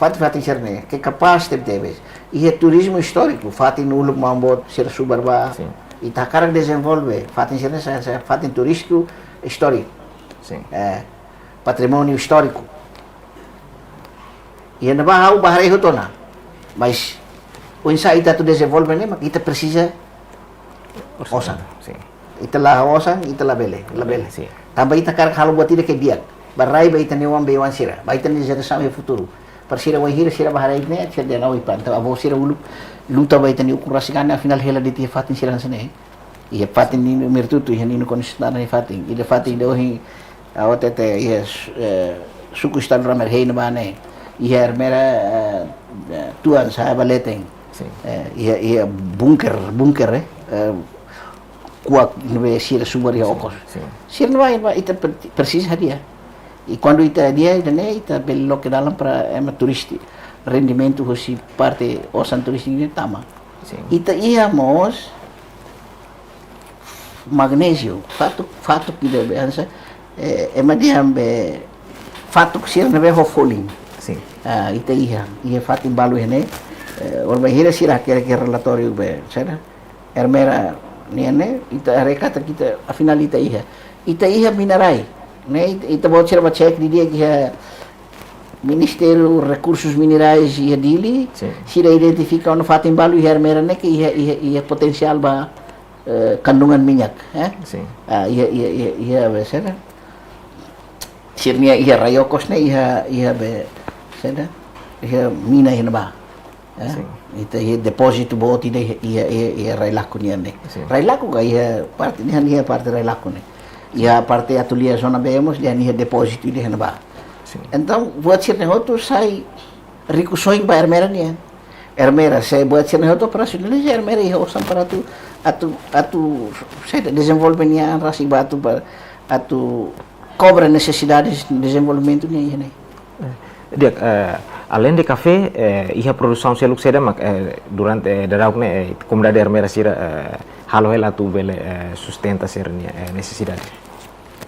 fatin-fatin sira-ne'e ke kapás tebetebes. Iha turizmu istóriku, fatin uluk maun-boot sira subar ba. Sin. Ita hakarak dezenvolve fatin sira-ne'e, sa-, sa-, fatin turístiku istóriku. Sin. Eh, patrimóniu istóriku. Iha ne'ebá ha'u bá haree hotu ona. Mas oinsá ita atu dezenvolve ne'e, mak ita presiza osan. Sin. Ita la osan, ita labele, labele. Sin. Tanba ita hakarak halo buat ida ke di'ak. Ba rai ba ita-nia oan-beiroan sira, ba ita-nia jerasaun iha futuru. Para sira wainhira sira bá haree ne'e, sira dehan: "Oh, ipa, entaun avó sira uluk luta ba ita-nia ukun rasik an, afinál hela de'it iha fatin sira hanesan ne'e." Iha fatin Nino Mertutu, iha Nino Konstantino nia fatin. Ida fatin ida ohin, ah, O T T, iha, eh, suku Estadu Ramerhei ne'ebá ne'e. Iha Ermera, eh, eh, tuan sa'e ba leten. Sin. Eh, iha, iha bunker, bunker, eh, eh, kuak ne'ebé sira subar iha okos. Sin. Sira ne'ebá, ne'ebá ita pre-, presiza hadi'a. I kuandu ita hadi'a ida-ne'e, ita bele loke dalan para ema turisti. Rendimentu husi parte osan turístiku ne'e tama. Sin. Ita iha mós magnéziu, fatuk, fatuk ida be hanesan, eh, ema dehan be fatuk sira ne'ebé ho folin. Sin. Ah, ita iha, iha fatin balu iha ne'e, eh, orsida sira hakerek iha relatóriu be, saida? Ermera nian ne'e, ita haree katak ita, afinál ita iha. Ita iha mina-rai. Ne'e, ita, ita-boot sira bá cek didi'ak iha Ministériu Rekursus Minerais iha Dili, Sin. sira identifika ona fatin balu iha Ermera ne'e ke iha, iha, iha potensiál ba, eh, kandungan minyak, eh? Sin. Ah, iha, iha, iha, iha, be, saida? Sira-nia iha rai okos ne'e iha, iha be, saida? Iha mina iha ne'ebá. Eh? Sin. Ita iha depózitu boot ida iha, iha, iha, iha Railaco nian ne'e. Sin. Railaco ka iha parte nian, iha parte Railaco ne'e. Iha parte atu lia zona B mós, lia iha depózitu ida iha ne'ebá. Sin. Entaun, buat sira-ne'e hotu sai rikusoin ba Ermera nian. Ermera, se buat sira-ne'e hotu operasionaliza, Ermera iha osan para atu, atu, atu, saida, dezenvolve nia an rasik ba atu, ba atu kobre nesesidades dezenvolvimentu nian iha ne'e. Eh, di'ak, eh, além de kafé, eh, iha produsaun seluk saida mak, eh, durante, eh, daudaun ne'e, eh, komunidade Ermera sira, eh, halo hela atu bele, eh, sustenta sira-nia, eh, nesesidade.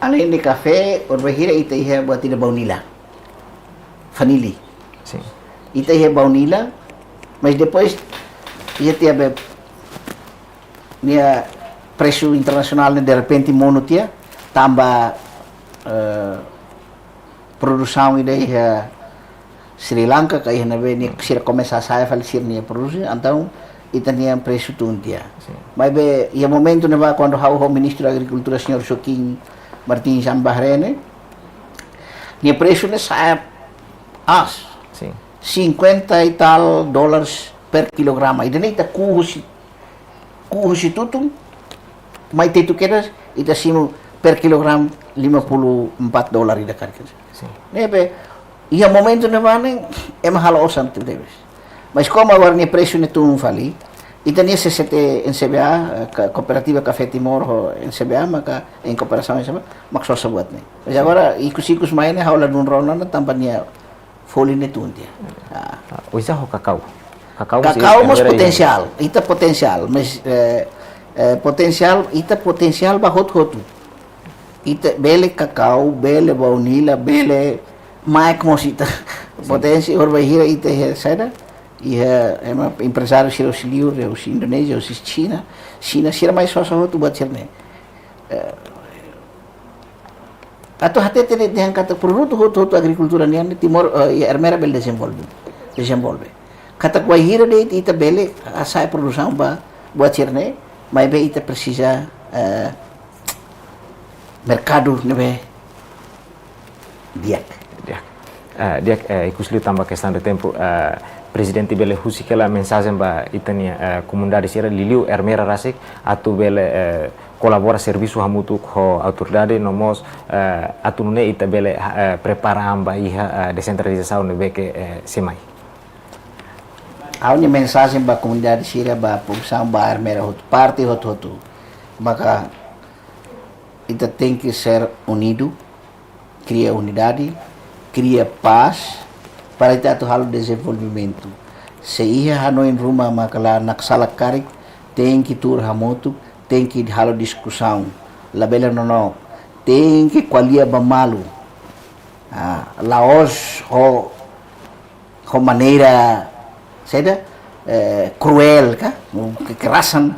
Além de kafé, orsida ita iha buat ida baunila. Fanili. Sin. Ita iha baunila, mas depois iha tiha be nia presu internasionál ne'e derrepente monu tiha, tanba, eh, produsaun ida iha Sri Lanka, ka iha ne'ebé nia sira komesa hasa'e fali sira-nia produsaun, entaun ita-nia presu tun tiha. Sin. Maibé, iha momentu ne'ebá kuandu ha'u ho Ministru Agrikultura, Señór Joaquim Martins Ambahrene, nia presu ne'e sa'e aas. Sin. Cinquenta e tal dólares per kilograma. Ida-ne'e ita ku'u husi, ku'u husi tutun, mai tetu kedas, ita simu per kilogram lima puluh empat dolar ida karik. Sin. Ne'ebé, iha momentu ne'ebá ne'e, ema halo osan tebes. Mas komu agora nia presu ne'e tun fali, ita-nia C C T N C B A, eh, ka-, Kooperativa Kafé Timor ho N C B A, maka em cooperação N C B A, mak sosa buat ne'e. Mas agora, ikus-ikus mai ne'e, ha'u ladún rona ona tanba nia folin ne'e tun tiha. Ah. Ah, oinsá ho kakau? Kakau, Kakau mós potensiál, ita potensiál, mas, eh, eh, potensiál, ita potensiál ba hotu-hotu. Ita bele kakau, bele baunila, bele maek mós ita. Sin. Potensi, orsida ita iha saida? Iha ema emprezáriu sira husi liur, husi Indonézia, husi Xina. Xina, sira mai sosa hotu buat sira-ne'e. Eh, atu hatete de'it dehan katak produtu hotu-hotu agrikultura nian Timor, eh, iha Ermera bele dezenvolve. Dezenvolve. Katak wainhira de'it ita bele hasa'e produsaun ba buat sira-ne'e, maibé ita presiza, eh, merkadu ne'ebé di'ak. Di'ak. Eh, di'ak, eh, ikus liu tanba kestaun de tempu, eh, Prezidente bele husik hela mensajen ba ita-nia, eh, komunidade sira liuliu Ermera rasik atu bele, eh, kolabora servisu hamutuk ho autoridade no mós, eh, atu nune'e ita bele, eh, prepara an ba iha, eh, desentralizasaun ne'ebé ke, eh, sei mai. Ha'u-nia mensajen ba komunidade sira, ba populasaun, ba Ermera hotu, parte hotu-hotu. Maka ita tenke ser unidu, kria unidade, kria pás, para ita atu halo dezenvolvimentu. Se iha hanoin ruma maka la naksalak karik, tenke tuur hamutuk, tenke halo diskusaun. Labele nonook, tenke ko'alia ba malu. Ah, la'ós ho ho maneira, saida, eh, kruel ka, kekerasan,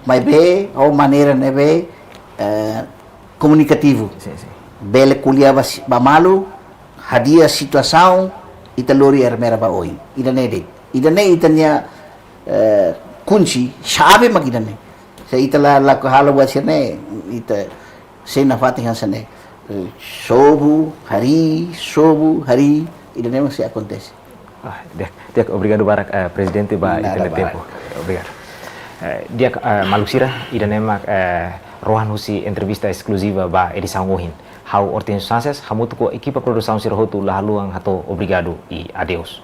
maibé ho maneira ne'ebé, eh, komunikativu. Sin, sin. bele ko'alia ba si-, ba malu, hadi'a situasaun, ita lori Ermera ba oin. Ida-ne'e de'it. Ida-ne'e ita-nia, eh, kunci, xave mak ida-ne'e. Se ita la, la halo buat sira-ne'e, ita sei nafatin hanesan ne'e. Eh, sobu, harii, sobu, harii, ida-ne'e mak sei akontese. Ah, di'ak, di'ak, obrigadu barak, eh, Prezidente, ba ita-nia tempu. Nada barak. Obrigadu. Eh, di'ak, eh, maluk sira, ida-ne'e mak, eh, rohan husi entrevista eskluziva ba edisaun ohin. Ha'u Hortensio Sanches, hamutuk ho ekipa produsaun sira hotu la haluha hato'o obrigadu i adeus.